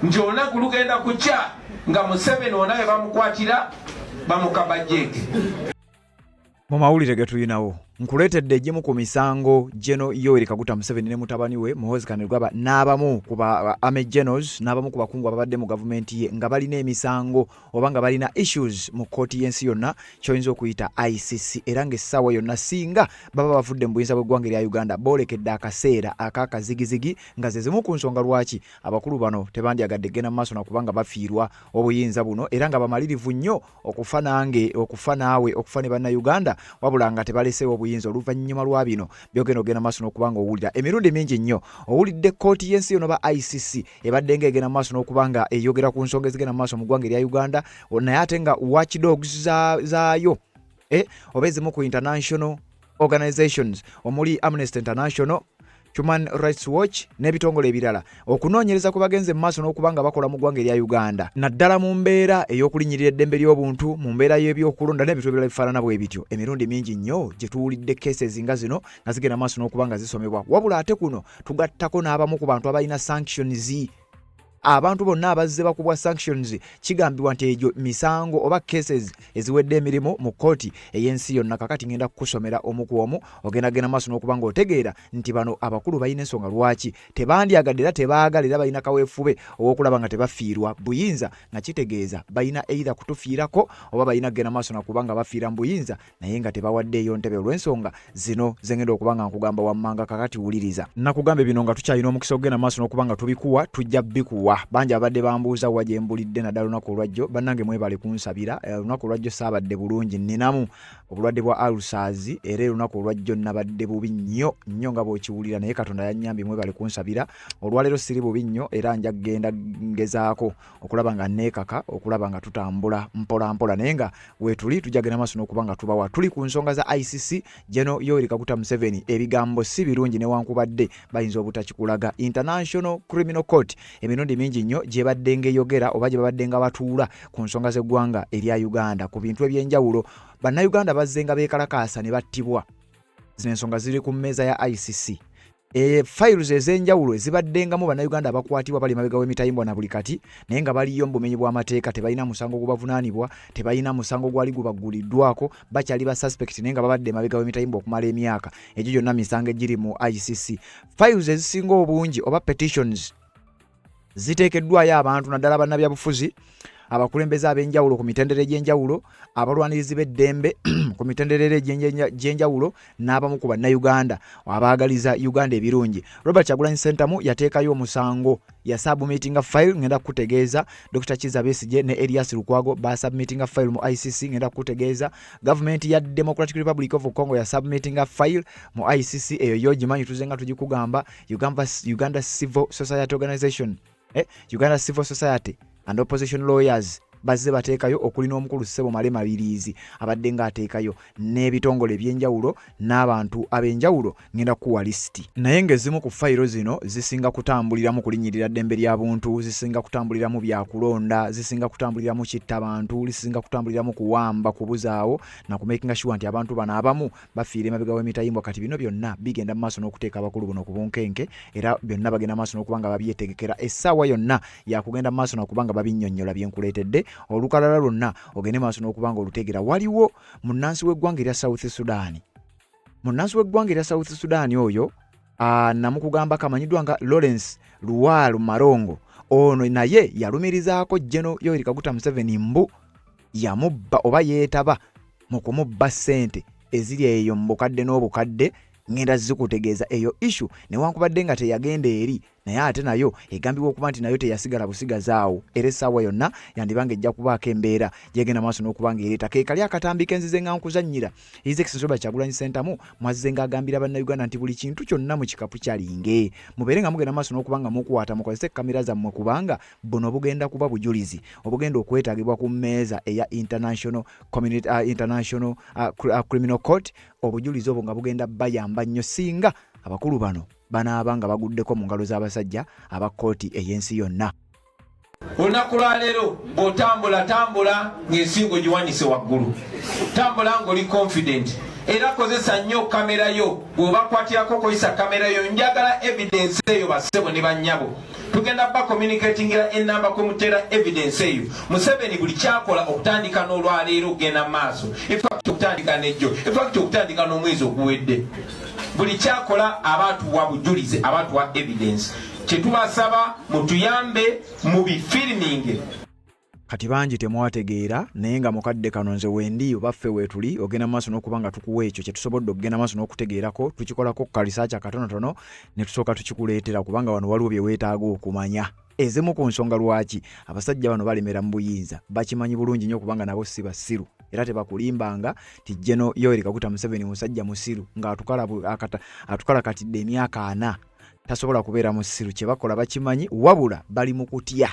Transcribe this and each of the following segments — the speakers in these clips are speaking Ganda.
Nti olunaku lugenda kukya nga Museveni wona we bamukwatira bamukabajjeeke. Mu mawulire ge tulinawo, nkuleetedde egimu ku misango General Yoweri Kaguta Museveni ne mutabani we Muhoozi Kainerugaba n'abamu ku ba Army Generals n'abamu ku bakungu ababadde mu gavumenti ye nga balina emisango oba nga balina issues mu kkooti y'ensi yonna ky'oyinza okuyita ICC, era ng'essaawa yonna singa baba bavudde mu buyinza bw'eggwanga erya Uganda boolekedde akaseera ak'akazigizigi, nga ze zimu ku nsonga lwaki abakulu bano tebandyagadde kugenda mu maaso na kubanga bafiirwa obuyinza buno, era nga bamalirivu nnyo okufa nange, okufa naawe, okufa ne Bannayuganda, wabula nga tebaleseewo obuyinza. Oluvannyuma lwa bino byogenda ogenda maaso n'okuba nga owulira emirundi mingi nnyo, owulidde kkooti y'ensi yonna oba ICC ebadde nga egenda maaso n'okuba nga eyogera ku nsonga ezigenda mu maaso mu ggwanga erya Uganda, naye ate nga watchdogs zaayo oba ezimu ku international organizations omuli Amnesty International, Human Rights Watch n'ebitongole ebirala, okunoonyereza kwe bagenze mu maaso n'okuba nga bakola mu ggwanga erya Uganda, naddala mu mbeera ey'okulinnyirira eddembe ly'obuntu, mu mbeera y'ebyokulonda n'ebintu ebirala bifaanana bwe bityo. Emirundi mingi nnyo gye tuwulidde cases nga zino nga zigenda maaso n'okuba nga zisomebwa, wabula ate kuno tugattako n'abamu ku bantu abalina sanctions. Abantu bonna abazze bakubwa sanctions kigambibwa nti egyo misango oba cases eziwedde emirimu mu kkooti ey'ensi yonna. Kakati ngenda kukusomera omu ku omu, ogenda genda maaso n'okuba ng'otegeera nti bano abakulu balina ensonga lwaki tebandyagadde era tebaagala, era balina kaweefube ow'okulaba nga tebafiirwa buyinza, nga kitegeeza balina either kutufiirako oba balina kugenda maaso nakuba nga bafiira mu buyinza naye nga tebawaddeeyo ntebe, olw'ensonga zino zengenda okuba nga nkugamba wammanga. Kakati wuliriza, nakugamba bino nga tukyalina omukisa okugenda maaso n'okuba nga tubikuwa, tujja bikuwa. Bangi abadde bambuuza wa gye mbulidde, naddala olunaku olwajjo. Bannange, mwebale kunsabira. Olunaku olwajjo saabadde bulungi, nninamu obulwadde bwa ulcers, era olunaku olwajjo nabadde bubi nnyo nnyo nga bw'okiwulira, naye Katonda yannyambye. Mwebale kunsabira. Olwaleero siri bubi nnyo, era nja kugenda ngezaako okulaba nga neekaka okulaba nga tutambula mpola mpola, naye nga weetuli tujja genda maaso n'okuba nga tubawa. Tuli ku nsonga za ICC. General Yoweri Kaguta Museveni, ebigambo si birungi newankubadde bayinza obutakikulaga. International Criminal Court emirundi mingi nnyo gyebadde ng'eyogera oba gye babadde nga batuula ku nsonga z'eggwanga erya Uganda ku bintu ebyenjawulo, Bannayuganda bazze nga beekalakaasa ne battibwa. Zino ensonga ziri ku mmeeza ya ICC. Files ez'enjawulo ezibaddengamu Bannayuganda abakwatibwa bali mabega w'emitayimbwa na buli kati, naye nga baliyo mu bumenyi bw'amateeka, tebalina musango gubavunaanibwa, tebalina musango gwali gubagguliddwako, bakyali ba suspect, naye nga babadde emabega w'emitayimbwa okumala emyaka. Egyo gyonna misango egiri mu ICC. Files ezisinga obungi oba petitions ziteekeddwayo abantu, naddala bannabyabufuzi, abakulembeze ab'enjawulo ku mitendera egy'enjawulo, abalwanirizi b'eddembe ku mitendera egy'enjawulo, n'abamu ku Bannayuganda abaagaliza Uganda ebirungi. Robert Kyagulanyi Ssentamu yateekayo omusango, yasubmitinga file, ngenda kukutegeeza. Dr Kizza Besigye ne Erias Lukwago basubmitinga file mu ICC, ngenda kukutegeeza. Gavumenti ya Democratic Republic of Congo yasubmitinga file mu ICC, eyo yo gimanyi, tuze nga tugikugamba. Uganda Civil Society Organization, Uganda Civil Society and Opposition Lawyers bazze bateekayo, okuli n'omukulu Ssebo Male Mabiriizi abadde ng'ateekayo, n'ebitongole ebyenjawulo n'abantu ab'enjawulo. Ngenda kukuwa lisiti, naye ng'ezimu ku fayiro zino zisinga kutambuliramu kulinnyirira ddembe lya buntu, zisinga kutambuliramu byakulonda, zisinga kutambuliramu kitta bantu, zisinga kutambuliramu kuwamba, kubuzaawo na kumakinga sure nti abantu bano abamu bafiira emabega w'emitayimbwa. Kati bino byonna bigenda mu maaso n'okuteeka abakulu buno ku bunkenke, era byonna bagenda maaso n'okuba nga babyetegekera essaawa yonna yakugenda maaso nakuba nga babinnyonnyola. Byenkuleetedde olukalala lwonna, ogende maaso n'okuba nga olutegeera. Waliwo munnansi w'eggwanga erya South Sudan, munnansi w'eggwanga erya South Sudan oyo namukugamba kamanyiddwa nga Lawrence Luwalu Marongo. Ono naye yalumirizaako General Yoweri Kaguta Museveni mbu yamubba oba yeetaba mu kumubba ssente eziri eyo mu bukadde n'obukadde. Ngenda zikutegeeza eyo issue, newankubadde nga teyagenda eri, naye ate nayo egambibwa okuba nti nayo teyasigala busigazi awo, era essaawa yonna yandibanga ejja kubaako embeera gyegenda maaso n'okuba nga ereeta. Ke kali akatambi kenzize nga nkuzannyira, His Excellency Robert Kyagulanyi Ssentamu mwazze ng'agambira Bannayuganda nti buli kintu kyonna mu kikapu kyalinge mubeere nga mugenda maaso n'okuba nga mukwata, mukozese kamera zammwe, kubanga buno bugenda kuba bujulizi obugenda okwetaagibwa ku mmeeza eya International Community, International Criminal Court. Obujulizi obwo nga bugenda bayamba nnyo singa abakulu bano banaaba nga baguddeko mu ngalo z'abasajja aba kkooti ey'ensi yonna. Olunaku lwaleero bw'otambula, tambula ng'ensingo giwanise waggulu, tambula ng'oli confident. Era kozesa nnyo kamera yo, bw'obakwatirako kozesa kamera yo. Njagala evidence eyo, bassebo ne bannyabo. Tugenda ba communicatingira enamba kwe muteera evidence eyo. Museveni buli kyakola okutandika n'olwaleero okugenda mu maaso, infact okutandika nejjo, infact okutandika n'omwezi oguwedde, buli kyakola aba atuwa bujulizi, aba atuwa evidence. Kyetubasaba, mutuyambe mu bifiriminge. Kati bangi temwategeera, naye nga mukadde kano nze wendi oba ffe weetuli ogenda mu maaso n'okuba nga tukuwa ekyo kye tusobodde okugenda maaso n'okutegeerako, tukikolako ku kalisaaki akatonotono ne tusooka tukikuleetera, kubanga wano waliwo bye weetaaga okumanya. Ezimu ku nsonga lwaki abasajja bano balemera mu buyinza bakimanyi bulungi nnyo, kubanga nabo si basiru era tebakulimbanga ti General Yoweri Kaguta Museveni musajja musiru ng'atukalakatidde emyaka 40, tasobola kubeera musiru. Kye bakola bakimanyi, wabula bali mu kutya.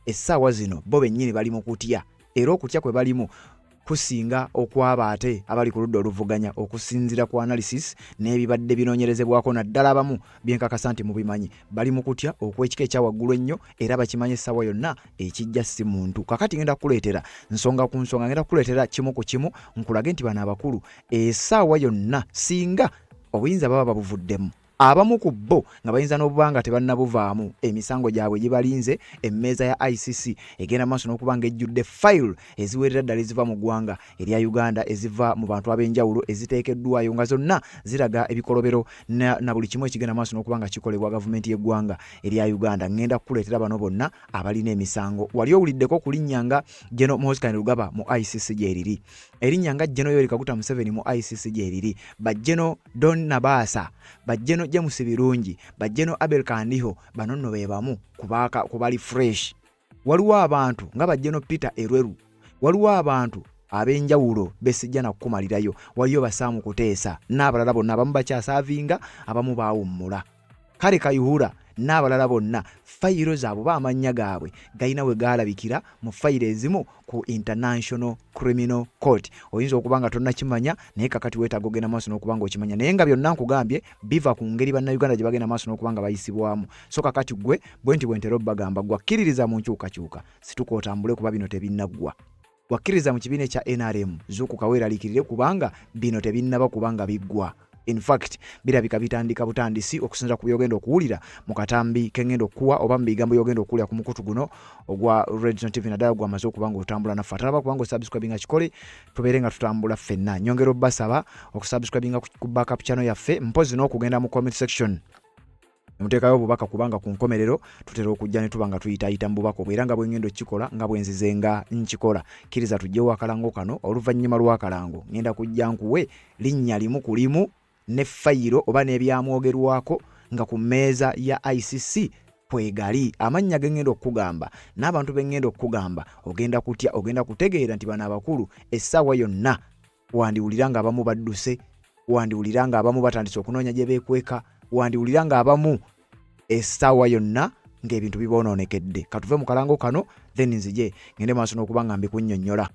Essaawa zino bo bennyini bali mu kutya, era okutya kwe balimu kusinga okwaba ate abali ku ludda oluvuganya, okusinziira ku analysis n'ebibadde binoonyerezebwako, naddala abamu byenkakasa nti mubimanyi. Bali mu kutya okw'ekika ekya waggulu ennyo, era bakimanyi essaawa yonna ekijja si muntu. Kakati ngenda kukuleetera nsonga ku nsonga, ngenda kukuleetera kimu ku kimu, nkulage nti bano abakulu essaawa yonna singa obuyinza baba babuvuddemu, abamu ku bo nga bayinza n'obuba nga tebannabuvaamu, emisango gyabwe gibalinze. Emmeeza ya ICC egenda maaso n'okuba nga ejjudde file eziwerera ddala eziva mu ggwanga erya Uganda, eziva mu bantu ab'enjawulo, eziteekeddwayo nga zonna ziraga ebikolobero na buli kimu ekigenda maaso n'okuba nga kikolebwa gavumenti y'eggwanga erya Uganda. Ŋŋenda kukuleetera bano bonna abalina emisango. Wali owuliddeko ku linnya nga General Muhoozi Kainerugaba mu ICC? Gyeriri erinnya nga General Yoweri Kaguta Museveni mu ICC, gyeriri ba General Don Nabaasa, ba General James Birungi, ba General Abel Kandiho. Bano nno be bamu ku bali fresh. Waliwo abantu nga ba General Peter Elwelu, waliwo abantu ab'enjawulo besijja nakukumalirayo, waliyo basaamu Kuteesa n'abalala bonna. Abamu bakyaservinga, abamu baawummula. Kale Kayihura n'abalala bonna, fayiro zaabwe oba amannya gaabwe galina we gaalabikira mu fayiro ezimu ku International Criminal Court. Oyinza okuba nga tonnakimanya, naye kakati weetaaga ogenda maaso n'okuba nga okimanya. Naye nga byonna nkugambye biva ku ngeri Bannayuganda gye bagenda maaso n'okuba nga bayisibwamu. So kakati gwe bwe nti bwe ntera obbagamba, gwakkiririza mu nkyukakyuka, situka otambule, kuba bino tebinnaggwa. Wakkiriza mu kibiina ekya NRM, zuukuka weeraliikirire, kubanga bino tebinnaba kuba nga biggwa. In fact, birabika bitandika butandisi, okusinziira ku byogenda okuwulira mu katambi kengenda okukuwa oba mu bigambo byogenda okuwulira ku mukutu guno ogwa Redzone TV, naddala gwamaze okuba nga otambula naffe. Atalaba kubanga osubscribinga, kikole, tubeere nga tutambula ffenna. Nyongera obbasaba okusubscribinga ku backup channel yaffe, mpozi n'okugenda mu comment section muteekayo obubaka, kubanga ku nkomerero tutera okujja ne tuba nga tuyitaayita mu bubaka obwo, era nga bwe ngenda okukikola, nga bwe nzize nga nkikola. Kkiriza tujjewo akalango kano. Oluvannyuma lw'akalango ngenda kujja nkuwe linnya limu ku limu ne fayiro oba n'ebyamwogerwako nga ku mmeeza ya ICC kwegali. Amannya ge ngenda okukugamba n'abantu be ngenda okukugamba, ogenda kutya, ogenda kutegeera nti bano abakulu essaawa yonna wandiwulira nga abamu badduse, wandiwulira nga abamu batandise okunoonya gye beekweka, wandiwulira nga abamu essaawa yonna ng'ebintu bibonoonekedde. Katuve mu kalango kano, then nzije ngende maaso n'okuba nga mbikunnyonnyola.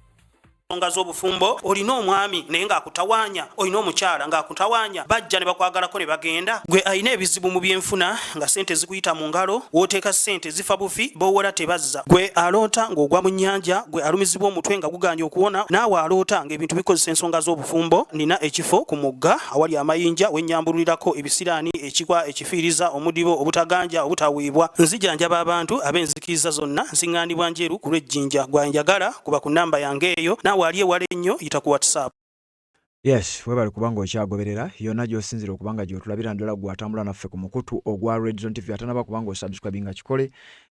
Ensonga z'obufumbo, olina omwami naye ng'akutawaanya, olina omukyala ng'akutawaanya, bajja ne bakwagalako ne bagenda. Gwe alina ebizibu mu byenfuna nga sente zikuyita mu ngalo, w'oteeka sente zifa bufi, b'owola tebazza. Gwe aloota ng'ogwa mu nnyanja, gwe alumizibwa omutwe nga guganye okuwona, naawe aloota ng'ebintu bikozesa ensonga z'obufumbo, nina ekifo ku mugga awali amayinja wennyambululirako ebisiraani, ekikwa, ekifiiriza, omudibo, obutaganja, obutaweebwa. Nzijanjaba abantu ab'enzikiriza zonna, nsiŋŋaanibwa Njeru ku lw'Ejjinja. Gwanjagala kuba ku nnamba yange eyo, naawe ali ewala ennyo yita ku WhatsApp. Yes, webale kubanga okyagoberera yonna gy'osinzira okuba nga gy'otulabira, naddala gwe atambula naffe ku mukutu ogwa Redzone TV. Atanaba kubanga osubscribinga, kikole.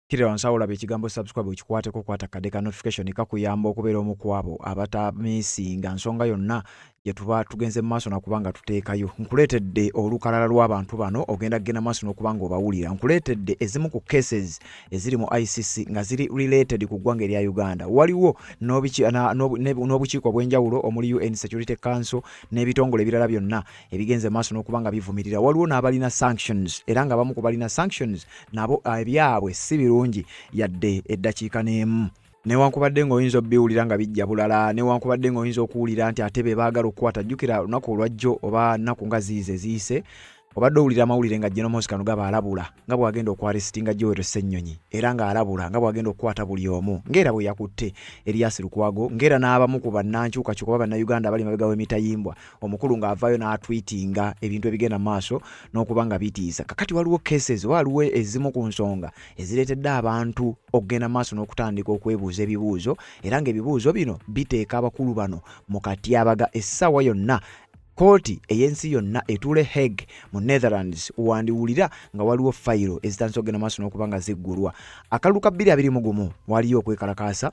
Kirira wansi awo olaba ekigambo subscribe, okikwateko, kwata kadde ka notification, kakuyamba okubeera omu ku abo abatamisinga nsonga yonna gye tuba tugenze mu maaso nakuba nga tuteekayo. Nkuleetedde olukalala lw'abantu bano, ogenda kugenda maaso n'okuba nga obawulira. Nkuleetedde ezimu ku cases eziri mu ICC nga ziri related ku ggwanga erya Uganda. Waliwo n'obukiiko obw'enjawulo omuli UN Security Council n'ebitongole ebirala byonna ebigenze maaso n'okuba nga bivumirira. Waliwo n'abalina sanctions, era nga bamu ku balina sanctions nabo ebyabwe si birungi yadde eddakiika n'emu. Newankubadde ng'oyinza obiwulira nga bijja bulala, newankubadde ng'oyinza okuwulira nti ate be baagala okukwata, jjukira olunaku olwajjo oba nnaku nga ziize ziyise. Obadde owulira amawulire nga General Muhoozi Kainerugaba alabula nga bw'agenda okwaresitinga Joel Ssennyonyi era ng'alabula nga bw'agenda okukwata buli omu ng'era bwe yakutte Erias Lukwago ng'era n'abamu ku bannankyukakyuka oba Bannayuganda abali emabega w'emitayimbwa omukulu ng'avaayo n'atwitinga ebintu ebigenda mu maaso n'okuba nga bitiisa. Kakati waliwo cases oba waliwo ezimu ku nsonga ezireetedde abantu okugenda mu maaso n'okutandika okwebuuza ebibuuzo era ng'ebibuuzo bino biteeka abakulu bano mu katyabaga essaawa yonna. Kkooti ey'ensi yonna etuula e Hague mu Netherlands wandiwulira nga waliwo fayiro ezitandise okugenda maaso n'okuba nga ziggulwa. Akalulu ka 2021 waliyo okwekalakaasa,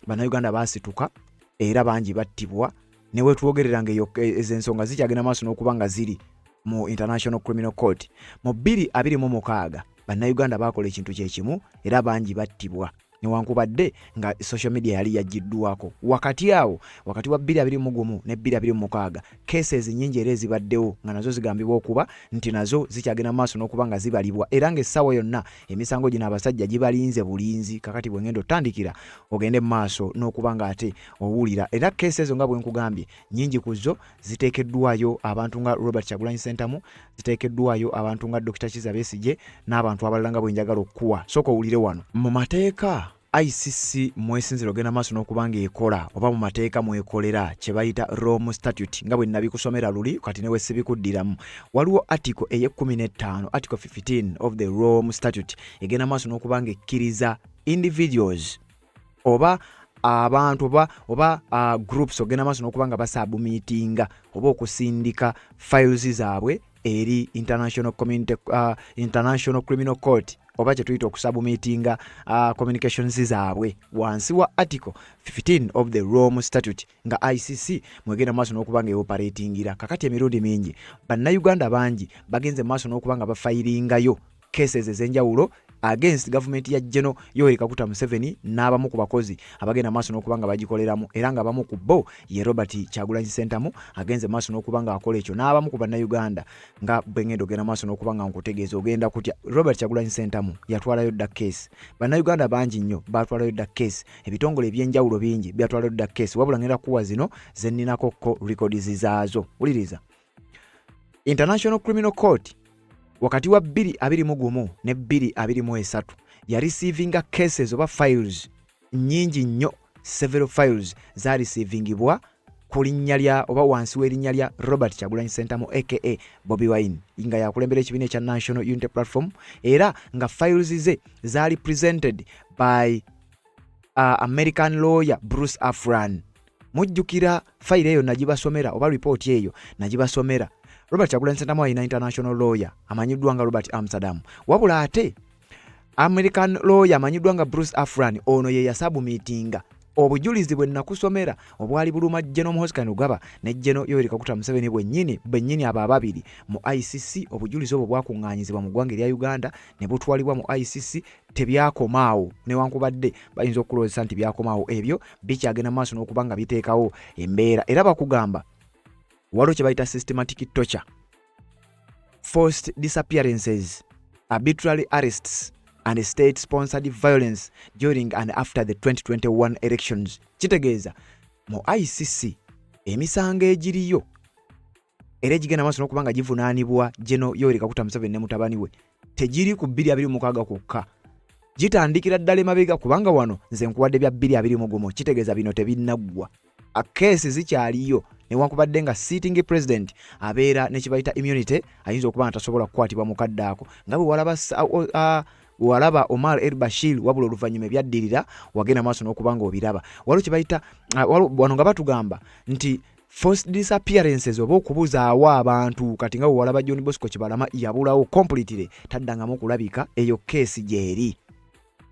Bannayuganda baasituka era bangi battibwa ne wetwogerera nga eyo ezo ensonga zikyagenda maaso n'okuba nga ziri mu International Criminal Court. Mu 2026 Bannayuganda baakola ekintu kye kimu era bangi battibwa. Newankubadde nga social media yali yaggiddwako wakati awo wakati wa 2021 ne 2026, cases nnyingi era ezibaddewo nga nazo zigambibwa okuba nti nazo zikyagenda mu maaso n'okuba nga zibalibwa era ng'essaawa yonna emisango gino abasajja gibalinze bulinzi. Kakati bwe ngenda otandikira ogende mu maaso n'okuba ng'ate owulira era case ezo nga bwe nkugambye nnyingi ku zo ziteekeddwayo abantu nga Robert Kyagulanyi Ssentamu, ziteekeddwayo abantu nga Dokita Kizza Besigye n'abantu abalala nga bwe njagala okukuwa. Sooka owulire wano. Mu mateeka ICC mwesinzira ogenda maaso n'okuba ng'ekola oba mu mateeka mwekolera kye bayita Rome Statute nga bwe nabikusomera luli kati ne wesibikuddiramu. Waliwo article ey'ekkumi n'ettaano, article 15 of the Rome Statute egenda maaso n'okuba ng'ekkiriza individuals oba abantu oba groups ogenda maaso n'okuba nga basabumitinga oba okusindika files zaabwe eri international community, International Criminal Court oba kye tuyita okusabumitinga communications zaabwe wansi wa article 15 of the Rome Statute nga ICC mwegenda maaso n'okuba nga eoperatingira. Kakati emirundi mingi Bannayuganda bangi bagenze maaso n'okuba nga bafayiringayo cases ez'enjawulo against gavumenti ya General Yoweri Kaguta Museveni n'abamu ku bakozi abagenda maaso n'okuba nga bagikoleramu era nga abamu ku bo ye Robert Kyagulanyi Ssentamu agenze maaso n'okuba nga akola ekyo n'abamu ku Bannayuganda nga bwe ngenda ogenda maaso n'okuba nga nkutegeeza ogenda kutya. Robert Kyagulanyi Ssentamu yatwalayo dda case, Bannayuganda bangi nnyo batwalayo dda case, ebitongole ebyenjawulo bingi byatwalayo dda case, wabula ngenda kuwa zino ze nninako ko records zaazo. Wuliriza, International Criminal Court wakati wa 2021 ne 2023 yareceivinga cases oba files nnyingi nnyo. Several files zareceivingibwa ku linnya lya oba wansi w'erinnya lya Robert Kyagulanyi Ssentamu aka Bobi Wine nga yakulembera ekibiina ekya National Unity Platform era nga files ze zaali presented by American lawyer Bruce Afran. Mujjukira fayiro eyo nagibasomera oba ripooti eyo nagibasomera. Robert Kyagulanyi Ssentamu alina international lawyer amanyiddwa nga Robert Amsterdam, wabula ate American lawyer amanyiddwa nga Bruce Afran ono ye yasabumitinga obujulizi bwe nakusomera obwali buluma General Muhoozi Kainerugaba ne General Yoweri Kaguta Museveni bwennyini bennyini abo ababiri mu ICC. Obujulizi obwo bwakuŋŋaanyizibwa mu ggwanga erya Uganda ne butwalibwa mu ICC. Tebyakomaawo, newankubadde bayinza okukulowozesa nti byakomaawo, ebyo bikyagenda mu maaso n'okuba nga biteekawo embeera era bakugamba waliwo kye bayita systematic torture, forced disappearances, arbitrary arrests and state sponsored violence during and after the 2021 elections. Kitegeeza mu ICC emisango egiriyo era egigenda maaso n'okuba nga givunaanibwa General Yoweri Kaguta Museveni ne mutabani we tegiri ku 2026 kwokka, gitandikira ddala emabega, kubanga wano nze nkuwadde bya 2021. Kitegeeza bino tebinnaggwa, case zikyaliyo, newankubadde nga sitting president abeera ne kibayita immunity, ayinza okuba nga tasobola kukwatibwa mu kadde ako nga bwe walaba walaba Omar El Bashir, wabula oluvannyuma ebyaddirira wagenda maaso n'okuba nga obiraba. Waliwo kye bayita wano nga batugamba nti forced disappearances oba okubuzaawo abantu, kati nga bwe walaba John Bosco Kibalama yabulawo completely, taddangamu okulabika, eyo case gyeri.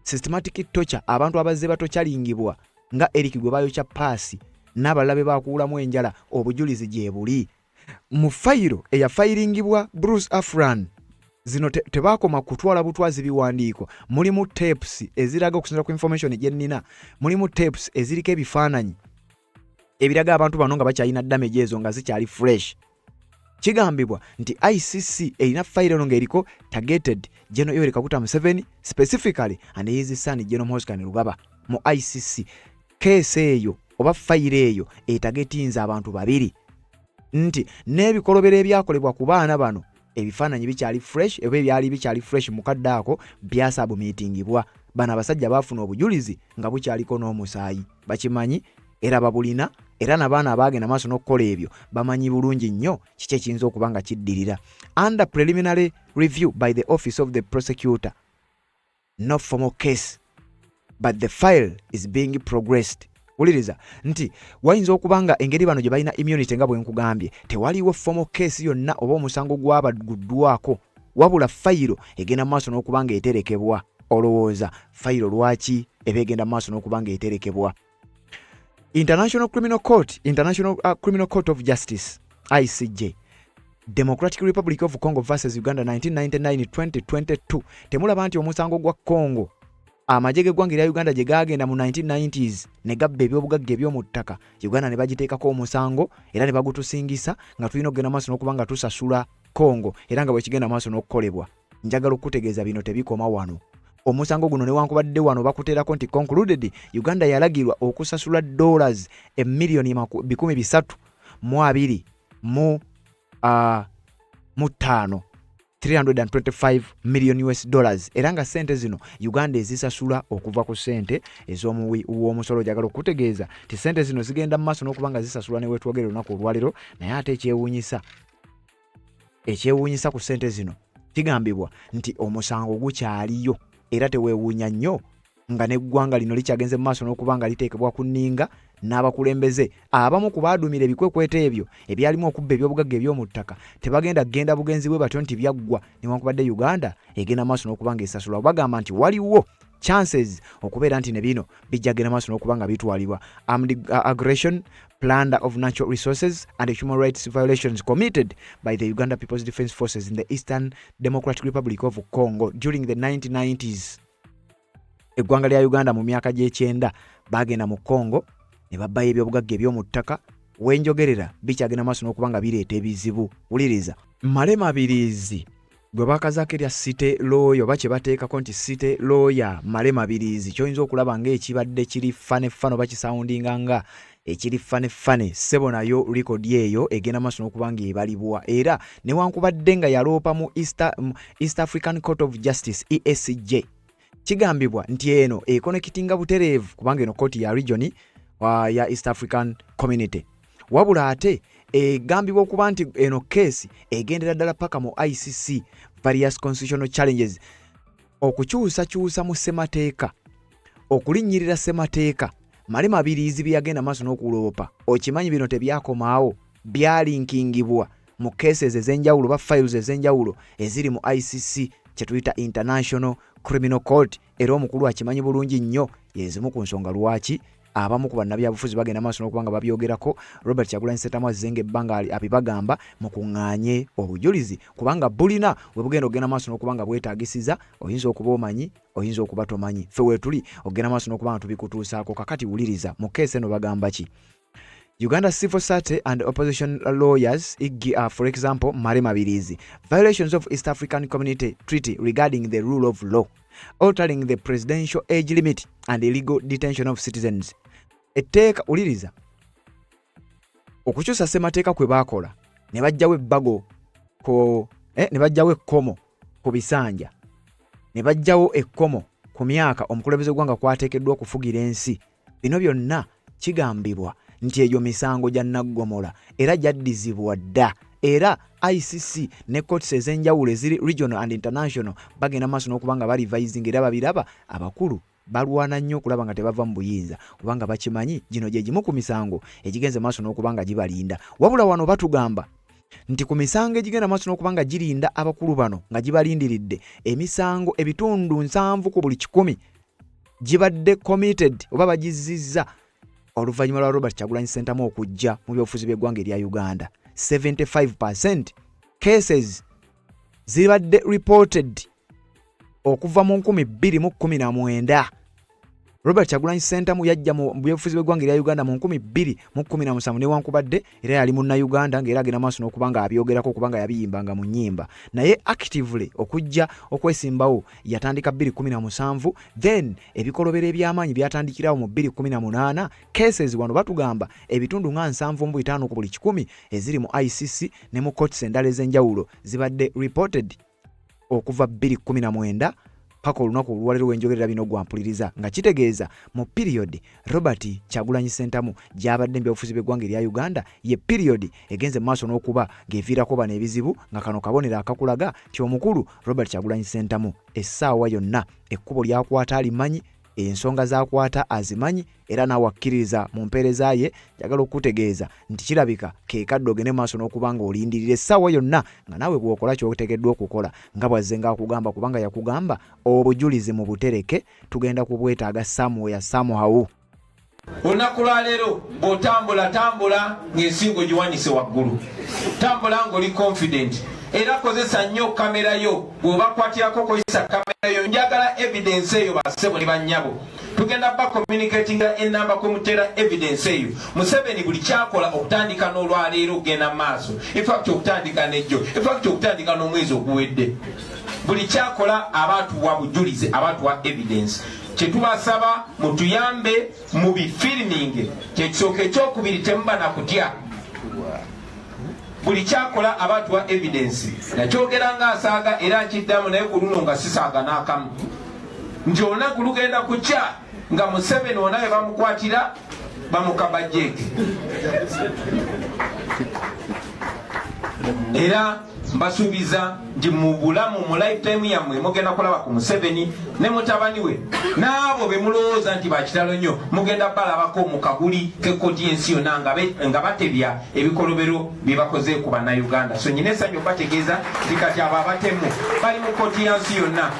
Systematic torture, abantu abazze batokyalingibwa nga Eric gwe bayokya paasi n'abalala be bakuulamu enjala, obujulizi gye buli mu fayiro eyafayiringibwa Bruce Afran. Zino tebaakoma kutwala butwazi biwandiiko, mulimu tapes eziraga, okusinziira ku information gye nnina, mulimu tapes eziriko ebifaananyi ebiraga abantu bano nga bakyalina damage ezo nga zikyali fresh. Kigambibwa nti ICC erina fayiro eno ng'eriko targeted General Yoweri Kaguta Museveni specifically and his son General Muhoozi Kainerugaba. Mu ICC case eyo oba fayiro eyo etagetinze abantu babiri nti n'ebikolobero ebyakolebwa ku baana bano. Ebifaananyi bikyali fresh oba ebyali bikyali fresh mu kadde ako byasabumiitingibwa. Bano abasajja baafuna obujulizi nga bukyaliko n'omusaayi, bakimanyi era babulina, era nabaana abaagenda maaso n'okukola ebyo bamanyi bulungi nnyo kiki ekiyinza okuba nga kiddirira. Under preliminary review by the Office of the Prosecutor, no formal case, but the file is being progressed. Wuliriza nti wayinza okuba nga engeri bano gye balina immunity, nga bwe nkugambye, tewaliwo formal case yonna oba omusango gwabaguddwako, wabula fayiro egenda mu maaso n'okuba nga eterekebwa. Olowooza fayiro lwaki eba egenda mu maaso n'okuba nga eterekebwa? International Criminal Court, International Criminal Court of Justice, ICJ, Democratic Republic of Congo versus Uganda, 1999-2022. Temulaba nti omusango gwa Congo, amagye g'eggwanga erya Uganda gye gaagenda mu 1990s ne gabba ebyobugagga eby'omu ttaka, Uganda ne bagiteekako omusango era ne bagutusingisa nga tulina okugenda maaso n'okuba nga tusasula Congo, era nga bwe kigenda maaso n'okukolebwa. Njagala okukutegeeza, bino tebikoma wano. Omusango guno, newankubadde wano bakuteerako nti concluded, Uganda yalagirwa okusasula dollars emiliyoni 325, 325 million US dollars, era nga sente zino Uganda ezisasula okuva ku sente ez'omuwi w'omusolo. Njagala okutegeeza nti sente zino zigenda mu maaso n'okuba nga zisasulwa ne wetwogera olunaku olwaleero. Naye ate ekyewuunyisa ku sente zino, kigambibwa nti omusango gukyaliyo, era teweewuunya nnyo nga n'eggwanga lino likyagenze mu maaso n'okuba nga liteekebwa ku nninga n'abakulembeze abamu ku baadumira ebikwekweto ebyo ebyalimu okubba ebyobugagga eby'omu ttaka. Tebagenda kugenda bugenzi bwe batyo nti byaggwa, newankubadde Uganda egenda maaso n'okuba nga esasulwa. Bagamba nti waliwo chances okubeera nti ne bino bijja genda maaso n'okuba nga bitwalibwa. Armed aggression, plunder of natural resources and human rights violations committed by the Uganda People's Defence Forces in the Eastern Democratic Republic of Congo during the 1990s. Eggwanga lya Uganda mu myaka gy'ekyenda bagenda mu Congo ne babbayo ebyobugagga eby'omu ttaka. Wenjogerera bikyagenda maaso n'okuba nga bireeta ebizibu. Wuliriza, Male Mabiriizi gwe bakazaako erya city lawyer, oba kye bateekako nti city lawyer Male Mabiriizi, kyoyinza okulaba ng'ekibadde kiri funny funny oba kisoundinga nga ekiri funny funny, ssebo, nayo record eyo egenda maaso n'okuba ng'ebalibwa. Era newankubadde nga yaloopa mu East African Court of Justice, EACJ, kigambibwa nti eno econnectinga butereevu, kubanga eno kooti ya region ya East African Community. Wabula ate egambibwa okuba nti eno keesi egendera ddala paka mu ICC. Various constitutional challenges, okukyusakyusa mu ssemateeka, okulinnyirira ssemateeka, Male Mabiriizi bye yagenda maaso n'okuloopa. Okimanyi bino tebyakomaawo, byalinkingibwa mu cases ez'enjawulo oba files ez'enjawulo eziri mu ICC, kye tuyita International Criminal Court. Era omukulu akimanyi bulungi nnyo. Yezimu ku nsonga lwaki abamu ku bannabyabufuzi bagenda maaso n'okuba nga babyogerako. Robert Kyagulanyi Ssentamu azzenga ebbanga abibagamba, mukuŋŋaanye obujulizi kubanga bulina we bugenda okugenda maaso n'okuba nga bwetaagisiza. Oyinza okuba omanyi, oyinza okuba tomanyi, ffe weetuli okugenda maaso n'okuba nga tubikutuusaako. Kakati wuliriza, mu keesi eno bagamba ki? Uganda civil society and opposition lawyers, e.g., for example, Male Mabirizi, violations of East African Community Treaty regarding the rule of law, altering the presidential age limit and illegal detention of citizens. Etteeka, wuliriza, okukyusa ssemateeka kwe baakola ne bajjawo ebbago ku ne bajjawo ekkomo ku bisanja, ne bajjawo ekkomo ku myaka omukulembeze gw'eggwanga kwateekeddwa okufugira ensi. Bino byonna kigambibwa nti egyo misango gya naggomola era gyaddizibwa dda, era ICC ne courts ez'enjawulo eziri regional and international bagenda maaso n'okuba nga barevisinga era babiraba. Abakulu balwana nnyo okulaba nga tebava mu buyinza, kubanga bakimanyi gino gye gimu ku misango egigenze maaso n'okuba nga gibalinda. Wabula wano batugamba nti ku misango egigenda maaso n'okuba nga girinda abakulu bano, nga gibalindiridde, emisango ebitundu 70 ku buli 100 gibadde committed oba bagizizza oluvannyuma lwa Robert Kyagulanyi Ssentamu okujja mu byobufuzi by'eggwanga erya Uganda. 75% cases zibadde reported okuva mu 2019. Robert Kyagulanyi Ssentamu yajja mu byobufuzi bw'eggwanga erya Uganda mu 2017 newankubadde era yali munnayuganda ng'era agenda maaso n'okuba nga abyogerako kubanga yabiyimbanga mu nnyimba, naye actively okujja okwesimbawo yatandika 2017. Then ebikolobero eby'amaanyi byatandikirawo mu 2018. Cases wano batugamba ebitundu nga 75 ku buli kikumi eziri mu ICC ne mu courts endala ez'enjawulo zibadde reported okuva 2019 paka olunaku olwaleero wenjogerera bino gwampuliriza, nga kitegeeza mu period Robert Kyagulanyi Ssentamu gy'abadde mu byobufuzi bw'eggwanga erya Uganda ye period egenze mu maaso n'okuba ng'eviirako bano ebizibu, nga kano kabonero akakulaga nti omukulu Robert Kyagulanyi Ssentamu essaawa yonna ekkubo lyakwata alimanyi, ensonga z'akwata azimanyi, era naawe akkiririza mu mpeereza ye. Njagala okukutegeeza nti kirabika ke kadde ogende maaso n'okuba ng'olindirira essaawa yonna nga naawe bw'okola ky'oteekeddwa okukola nga bw'azze ng'akugamba, kubanga yakugamba obujulizi mu butereke tugenda kubwetaaga somewhere somehow. Olunaku lwaleero bw'otambula, tambula ng'ensingo giwanise waggulu, tambula ng'oli confident, era kozesa nnyo kamera yo. Bw'obakwatirako kozesa kamera yo, njagala evidence eyo. Bassebo ne bannyabo, tugenda ba communicatinga enamba kwe muteera evidence eyo. Museveni buli kyakola okutandika n'olwaleero okugenda mu maaso, infact okutandika nejjo, infact okutandika n'omwezi oguwedde, buli kyakola aba atuwa bujulizi, aba atuwa evidence. Kyetubasaba, mutuyambe mu bifilming, kyekisooka. Ekyokubiri, temuba nakutya. Buli kyakola aba atuwa evidence. Nakyogera nga asaaga era nkiddamu, naye ku luno nga sisaaga n'akamu, nti olunaku lugenda kukya nga Museveni wona we bamukwatira bamukabajjeeke. Era mbasuubiza nti mu bulamu, mu lifetime yammwe, mugenda kulaba ku Museveni ne mutabani we n'abo be mulowooza nti bakitalo nnyo, mugenda balabako mu kaguli k'ekkooti y'ensi yonna nga batebya ebikolobero bye bakoze ku Bannayuganda. So nyina essanyu bategeeza nti kati abo abatemu bali mu kkooti ya nsi yonna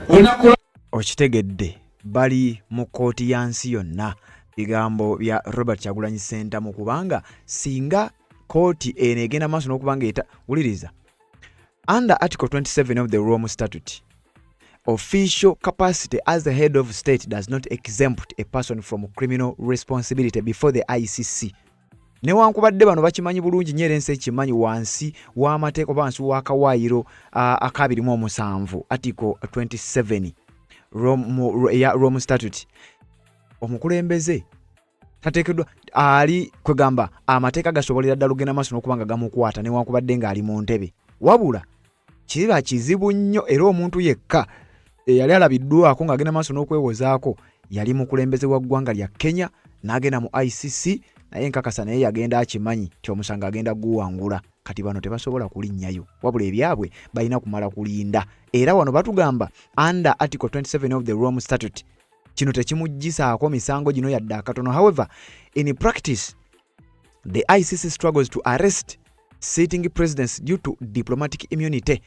olunaku. Okitegedde, bali mu kkooti ya nsi yonna, bigambo bya Robert Kyagulanyi Ssentamu, kubanga singa kkooti eno egenda maaso n'okuba nga eta wuliriza. Under Article 27 of the Rome Statute, official capacity as the head of state does not exempt a person from criminal responsibility before the ICC. Newankubadde bano bakimanyi bulungi nnyo era ensi ekimanyi, wansi w'amateeka oba wansi w'akawaayiro aka 27, Article 27 eya Rome Statute, omukulembeze tateekeddwa ali kwegamba amateeka gasobolera ddala okugenda maaso n'okuba nga gamukwata newankubadde ng'ali mu ntebe. Wabula kiba kizibu nnyo, era omuntu yekka eyali alabiddwako ng'agenda maaso n'okwewozaako yali mukulembeze wa ggwanga lya Kenya, n'agenda mu ICC, naye nkakasa naye yagenda akimanyi nti omusango agenda guwangula. Kati bano tebasobola kulinnyayo, wabula ebyabwe balina kumala kulinda. Era wano batugamba under Article 27 of the Rome Statute kino tekimuggisaako misango gino yadde akatono. However, in practice the ICC struggles to arrest sitting presidents due to diplomatic immunity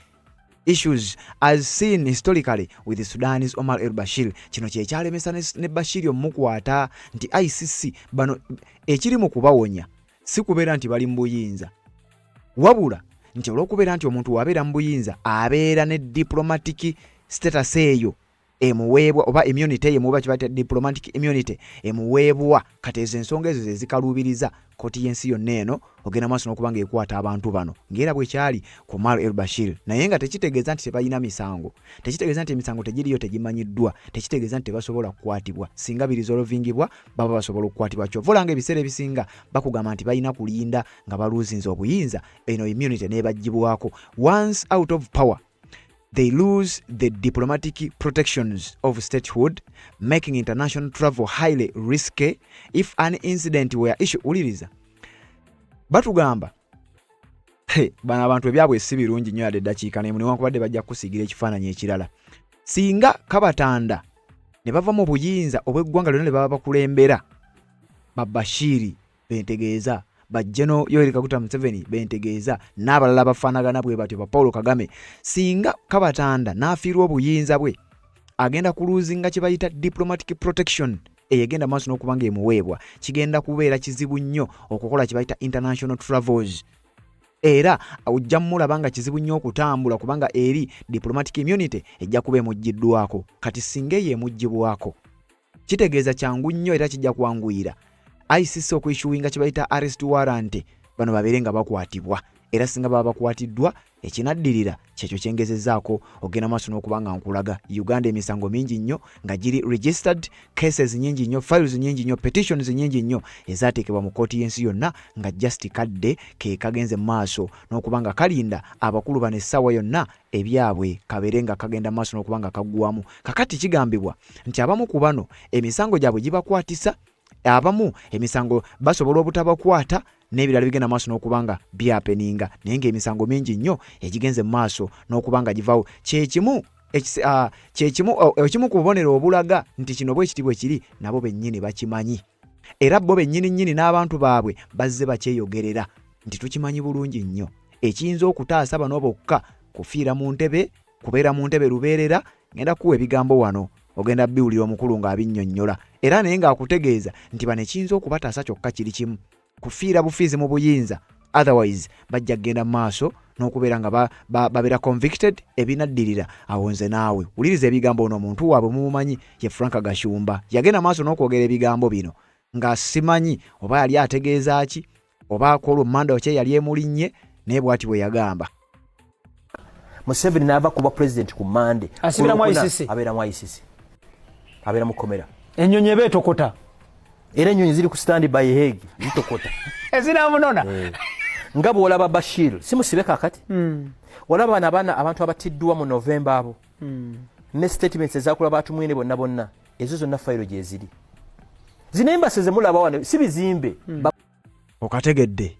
issues, as seen historically with Sudan's Omar El Bashir. Kino kyekyalemesa ne Bashir omukwata, nti ICC bano ekiri mu kubawonya si kubeera nti bali mu buyinza, wabula nti olw'okubeera nti omuntu wabeera mu buyinza abeera ne diplomatic status eyo emuweebwa, oba immunity eyo emuweebwa, kibayita diplomatic immunity emuweebwa. Kati ezo ensonga ezo zezikaluubiriza kooti y'ensi yonna eno ogenda maaso n'okuba ng'ekwata abantu bano, ng'era bwe kyali ku Omar El Bashir. Naye nga tekitegeeza nti tebalina misango, tekitegeeza nti emisango tegiriyo, tegimanyiddwa, tekitegeeza nti tebasobola kukwatibwa. Singa biresolvingibwa baba basobola okukwatibwa. Kyova olanga ebiseera ebisinga bakugamba nti balina kulinda nga baluzinze obuyinza, eno immunity n'ebaggyibwako. Once out of power, they lose the diplomatic protections of statehood, making international travel highly risky if an incident were issue. Wuliriza, batugamba bano abantu ebyabwe si birungi nnyo yadde eddakiika nemu, newankubadde bajja kukusiigira ekifaananyi ekirala. Singa kabatanda ne bava mu buyinza obw'eggwanga lyonna ne baba bakulembera, Babashiri bentegeeza, bajjeno Yoweri Kaguta Museveni bentegeeza, n'abalala bafaanagana bwe batyo, ba Paul Kagame, singa kabatanda n'afiirwa obuyinza bwe, agenda kuluzinga kye bayita diplomatic protection eyo egenda maaso n'okuba ng'emuweebwa. Kigenda kubeera kizibu nnyo okukola kye bayita international travels. Era ojja mulaba nga kizibu nnyo okutambula, kubanga eri diplomatic immunity ejja kuba emuggiddwako. Kati singa eyo emuggyibwako, kitegeeza kyangu nnyo era kijja kwanguyira ICC okuissuinga kye bayita arrest warrant, bano babeere nga bakwatibwa. Era singa baba bakwatiddwa, ekinaddirira kyekyo kyengezezaako ogenda maaso n'okuba nga nkulaga. Uganda emisango mingi nnyo nga giri registered, cases nyingi nnyo, files nyingi nnyo, petitions nyingi nnyo ezateekebwa mu kkooti y'ensi yonna, nga just kadde ke kagenze mu maaso n'okuba nga kalinda abakulu bano essaawa yonna ebyabwe kabeere nga kagenda maaso n'okuba nga kaggwamu. Kakati kigambibwa nti abamu ku bano emisango gyabwe gibakwatisa, abamu emisango basobola obutabakwata n'ebirala bigenda maaso n'okuba nga byapeninga, naye ng'emisango mingi nnyo egigenze mu maaso n'okuba nga givaawo. Kyekimu kyekimu ekimu ku bubonero obulaga nti kino bwe kiti bwe kiri, nabo bennyini bakimanyi, era bo bennyini nnyini n'abantu baabwe bazze bakyeyogerera nti tukimanyi bulungi nnyo, ekiyinza okutaasa bano bokka kufiira mu ntebe, kubeera mu ntebe lubeerera. Ngenda kuwa ebigambo wano, ogenda biwulira omukulu ng'abinnyonnyola, era naye ng'akutegeeza nti bano ekiyinza okubataasa kyokka kiri kimu, kufiira bufiizi mu buyinza. Otherwise bajja kugenda mu maaso n'okubeera nga babeera convicted, ebinaddirira awo nze naawe. Wuliriza ebigambo ono omuntu waabwe mumumanyi, ye Frank Gashumba, yagenda maaso n'okwogera ebigambo bino nga simanyi oba yali ategeeza ki oba kwolwo manda kye yali emulinnye, naye bw'ati bwe yagamba. Museveni n'ava kuba president ku Mande, Asibira mu ICC. Abeera mu ICC, abeera mu komera. Ennyonyi eba etokota. Era ennyonyi ziri ku stand by Hague, zitokota. Ezinamunona. Eh. Nga bw'olaba Bashir, si musibe kakati. Olaba bano abaana, abantu abattiddwa mu Novemba abo, ne statements ezakula batumwine bonna bonna, ezo zonna fayiro gyeziri. Zino embassy zemulaba wano si bizimbe. Okategedde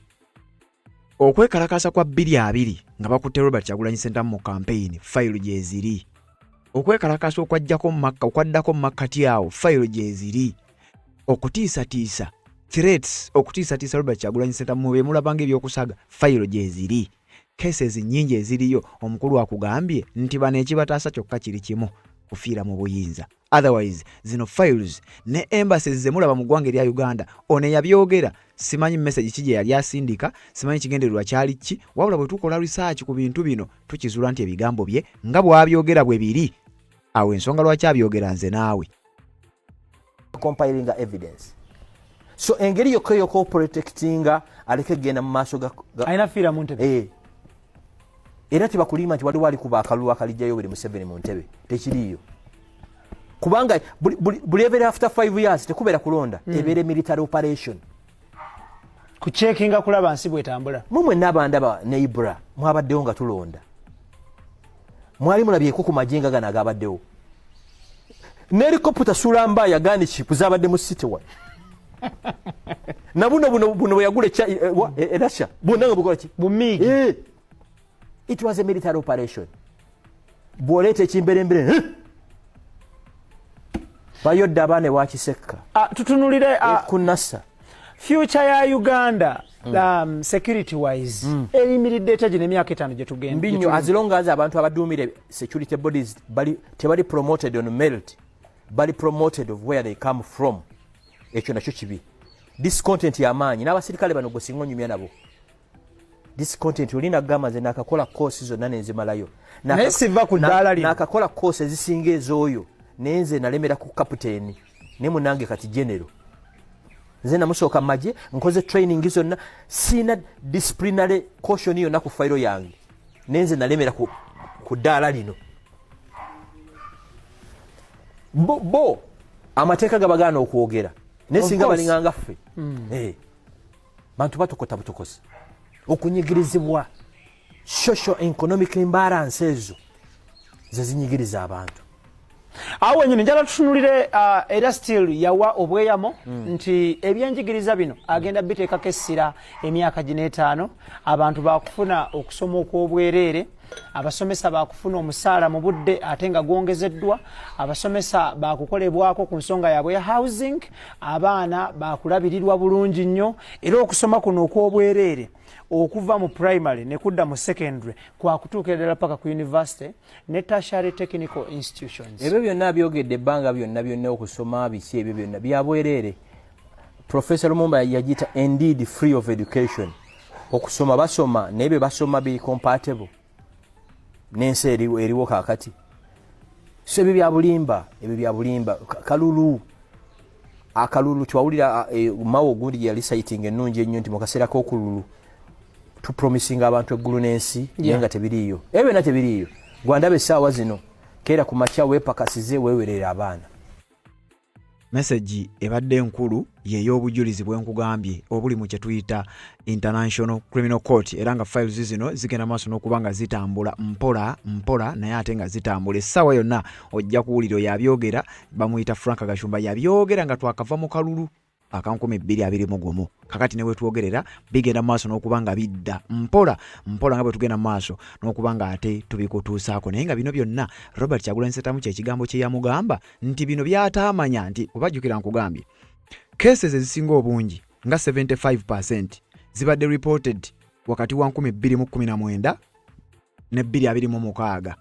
okwekalakasa kwa 2020 nga bakutte Robert Kyagulanyi Ssentamu mu kampeyini, fayiro gyeziri. Okwekalakasa okwajjako makka, okwaddako mu makkati awo, fayiro gyeziri. Okutiisatiisa, threats, okutiisatiisa Robert Kyagulanyi Ssentamu mu bemulabanga ebyokusaga, fayiro gyeziri. Cases nnyingi eziriyo. Omukulu akugambye nti bano ekibataasa kyokka kiri kimu, kufiira mu buyinza. Otherwise zino files ne embassies zemulaba mu ggwanga erya Uganda, ono eyabyogera simanyi message ki gye yali asindika, simanyi kigendererwa kyali ki, wabula bwe tukola research ku bintu bino tukizuula nti ebigambo bye nga bw'abyogera bwe biri. Awo ensonga lwaki abyogera nze naawe. Compilinga evidence, so engeri yokka ey'okuprotectinga aleke kugenda mu maaso Alina fiira mu ntebe. Eh. Era tebakulima nti waliwo alikuba akalulu akalijjayo buli Museveni mu ntebe, tekiriiyo, kubanga buli every after 5 years tekubeera kulonda, ebeera military operation. Kucheckinga kulaba nsi bwetambula. Mwe mwenna abandaba ne Ibra mwabaddewo nga tulonda, mwali mulabyeko ku majinga gano agabaddewo ne helicopter sulamba yagandiki zabadde mu city wano na buno buno buno bwe yagula e Russia bwonna nga bukola ki? Bumiigi. Eh. It was a military operation. Bw'oleeta ekimberembere, eh? Bayodde abaana ewakisekka. Ah, tutunulire ku Nasa. Future ya Uganda, security wise eyimiridde etya gino emyaka 5 gyetugenda? Mbi nnyo, as long as abantu abaduumira security bodies bali tebali promoted on merit, bali promoted of where they come from. Ekyo nakyo kibi, discontent yamaanyi n'abasirikale bano gwe singa onyumya nabo, discontent. Oli nagamba, nze nakakola course zonna nenzimalayo. Naye siva ku ddaala lino. Nakakola course ezisinga ez'oyo, naye nze nalemera ku captain, naye munange kati general. Nze namusooka mu magye, nkoze training zonna, siina disciplinary caution yonna ku fayiro yange, naye nze nalemera ku ddaala lino. Bo amateeka gabagaana okwogera, naye Of singa course. balinganga ffe. Eh, bantu batokota butokozi, okunyigirizibwa, social economic imbalance, ezo zezinyigiriza abantu. Awo wenyini njala tutunulire, era still yawa obweyamo nti ebyenjigiriza bino agenda biteekako essira emyaka gino 5. Abantu bakufuna okusoma okw'obwereere, abasomesa bakufuna omusaala mu budde ate nga gwongezeddwa, abasomesa bakukolebwako ku nsonga yaabwe ya housing, abaana bakulabirirwa bulungi nnyo, era okusoma kuno okw'obwereere okuva mu primary ne kudda mu secondary kwakutuukira ddala paka ku university ne tertiary technical institutions. Ebyo byonna byogedde ebbanga byonna byonna, okusoma biki, ebyo byonna byabwereere. Professor Lumumba yagiyita indeed free of education. Okusoma basoma, naye bye basoma biri compatible n'ensi eriwo kaakati. So ebyo byabulimba, ebyo byabulimba. Kalulu akalulu twawulira mawo ogundi gye yali citing ennungi ennyo nti mu kaseera k'okululu tupromisinga abantu eggulu n'ensi, naye nga tebiriiyo. Ebyo byonna tebiriiyo. Gwandaba essaawa zino, keera ku makya, weepakasize, weewerere abaana. Message ebadde enkulu yey'obujulizi bwenkugambye obuli mu kyetuyita International Criminal Court, era nga files zino zigenda maaso n'okuba nga zitambula mpola mpola, naye ate nga zitambula. Essaawa yonna ojja kuwulira oyo abyogera, bamuyita Frank Gashumba. Yabyogera nga twakava mu kalulu aka 2021. Kakati ne wetwogerera bigenda mu maaso n'okuba nga bidda mpola mpola nga bwe tugenda mu maaso n'okuba nga ate tubikutuusaako. Naye nga bino byonna Robert Kyagulanyi Ssentamu kyekigambo kye yamugamba nti bino byataamanya nti kubajjukira nkugambye cases ezisinga obungi nga 75% zibadde reported wakati wa 2019 ne 2026.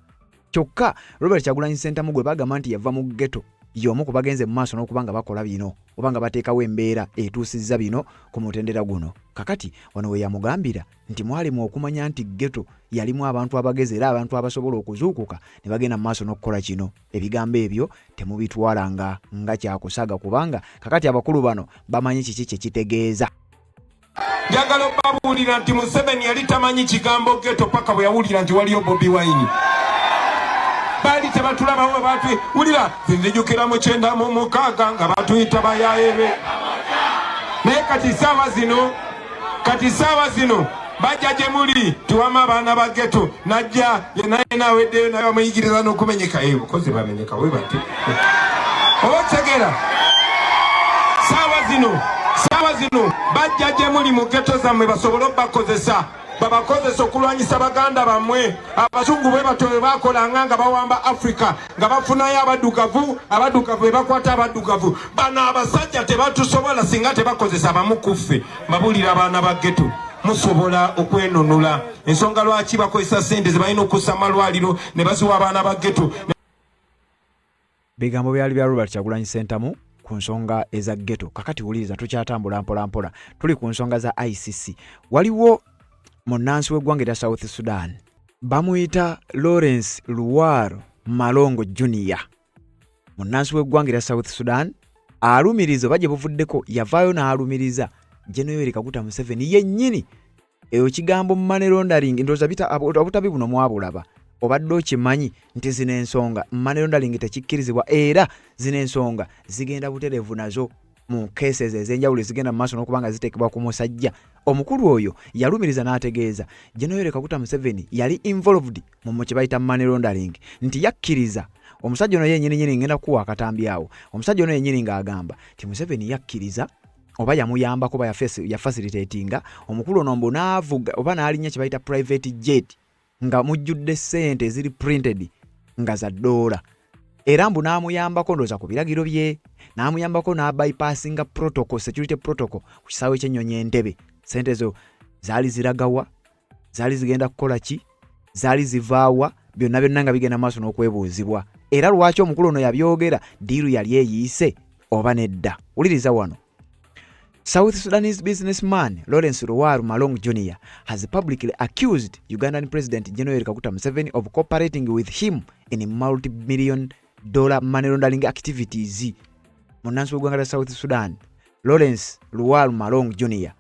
Kyokka Robert Kyagulanyi Ssentamu gwe bagamba nti yava mu ghetto y'omu ku bagenze mu maaso n'okuba nga bakola bino oba nga bateekawo embeera etuusizza bino ku mutendera guno. Kakati wano we yamugambira nti mwalimu okumanya nti ghetto yalimu abantu abagezi era abantu abasobola okuzuukuka ne bagenda mu maaso n'okukola kino. Ebigambo ebyo temubitwala nga kyakusaga, kubanga kakati abakulu bano bamanyi kiki kye kitegeeza. Njagala obabuulira nti Museveni yali tamanyi kigambo ghetto paka bwe yawulira nti waliyo Bobi Wine. Baali tebatulabawo, wulira nzijukira mu 96 nga batuyita bayaebe, naye kati saawa zino bajja gye muli tiwama abaana ba ghetto. Najja naye naweddeyo, naye bamuyigiriza n'okumenyeka. Bukozi bamenyeka we bati, oba otegeera. Saawa zino bajja gye muli mu ghetto zammwe basobole obbakozesa, babakozesa okulwanyisa baganda bammwe. Abazungu bwe batyo bwe bakolanga nga bawamba Africa, nga bafunayo abaddugavu, abaddugavu be bakwata abaddugavu. Bano abasajja tebatusobola singa tebakozesa bamu ku ffe. Mbabuulira, abaana ba ghetto, musobola okwenunula. Ensonga lwaki bakozesa sente ze balina okussa amalwaliro ne baziwa abaana ba ghetto. Bigambo byali bya Robert Kyagulanyi Ssentamu ku nsonga eza ghetto. Kakati wuliriza, tukyatambula mpolampola, tuli ku nsonga za ICC. Waliwo munnansi w'eggwanga erya South Sudan, bamuyita Lawrence Luar Malongo Junior. Munnansi w'eggwanga erya South Sudan alumiriza, oba gye buvuddeko yavaayo n'alumiriza General Yoweri Kaguta Museveni yennyini. Eyo kigambo money laundering, ndowooza obutabi buno mwabulaba. Obadde okimanyi nti zino ensonga money laundering tekikkirizibwa, era zino ensonga zigenda butereevu nazo mu cases ez'enjawulo ezigenda mu maaso n'okuba nga ziteekebwa ku musajja omukulu oyo. Yalumiriza n'ategeeza General Yoweri Kaguta Museveni yali involved mu kye bayita money laundering, nti yakkiriza omusajja ono yennyini nyini. Ngenda kukuwa akatambi awo, omusajja ono yennyini ng'agamba nti Museveni yakkiriza oba yamuyambako oba yafacilitatinga omukulu ono mbu n'avuga oba n'alinnya kye bayita private jet nga mujjudde ssente eziri printed nga za ddoola, era mbu n'amuyambako ndowooza ku biragiro bye, n'amuyambako n'abypassinga protocol, security protocol ku kisaawe ky'ennyonyi Entebe. Ssente ezo zaali ziragawa? Zaali zigenda kukola ki? Zaali zivaawa? Byonna byonna nga bigenda maaso n'okwebuuzibwa. Era lwaki omukulu ono yabyogera? Deal yali eyiise oba nedda? Wuliriza wano. South Sudanese businessman Lawrence Luar Malong Jr. has publicly accused Ugandan President General Yoweri Kaguta Museveni of cooperating with him in multi-million dollar money laundering activities. Munnansi w'eggwanga lya South Sudan, Lawrence Luar Malong Jr.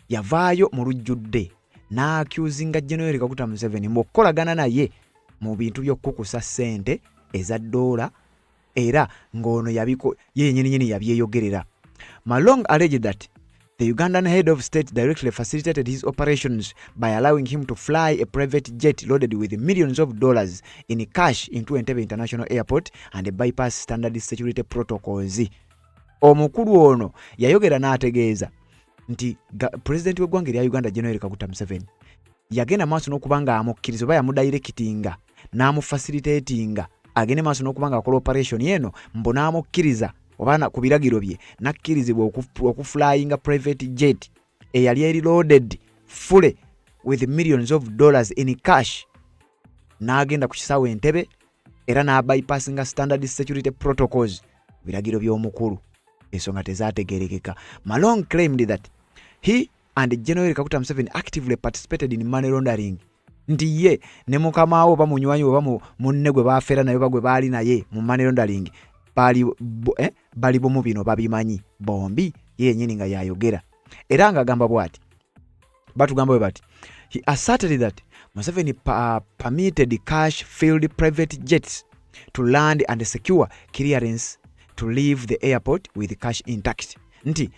yavaayo mu lujjudde n'accusinga General Yoweri Kaguta Museveni mu okukolagana naye mu bintu by'okukukusa ssente eza ddoola, era ng'ono yabiko ye yennyini nyini yabyeyogerera. Malong alleged that the Ugandan head of state directly facilitated his operations by allowing him to fly a private jet loaded with millions of dollars in cash into Entebbe International Airport and bypass standard security protocols. Omukulu ono yayogera n'ategeeza nti pulezidenti w'eggwanga erya Uganda, General Kaguta Museveni, yagenda maaso n'okuba nga amukkiriza oba yamudirectinga n'amufacilitatinga agende maaso n'okuba nga akola operation eno, mbu n'amukkiriza oba ku biragiro bye n'akkirizibwa okuflyinga private jet eyali eri loaded fully with millions of dollars in cash, n'agenda ku kisaawe Entebe era n'abypassinga standard security protocols, biragiro by'omukulu. Ensonga tezaategerekeka. Malong claimed that he and General Kaguta Museveni actively participated in money laundering. Nti ye ne mukama we oba munywanyi oba munne gwe bafera naye oba gwe baali naye mu money laundering bali bumu, bino babimanyi bombi, ye yennyini nga yayogera era ng'agamba bw'ati. Batugamba bwe bati, he asserted that Museveni permitted cash filled private jets to land and secure clearance to leave the airport with cash intact. Nti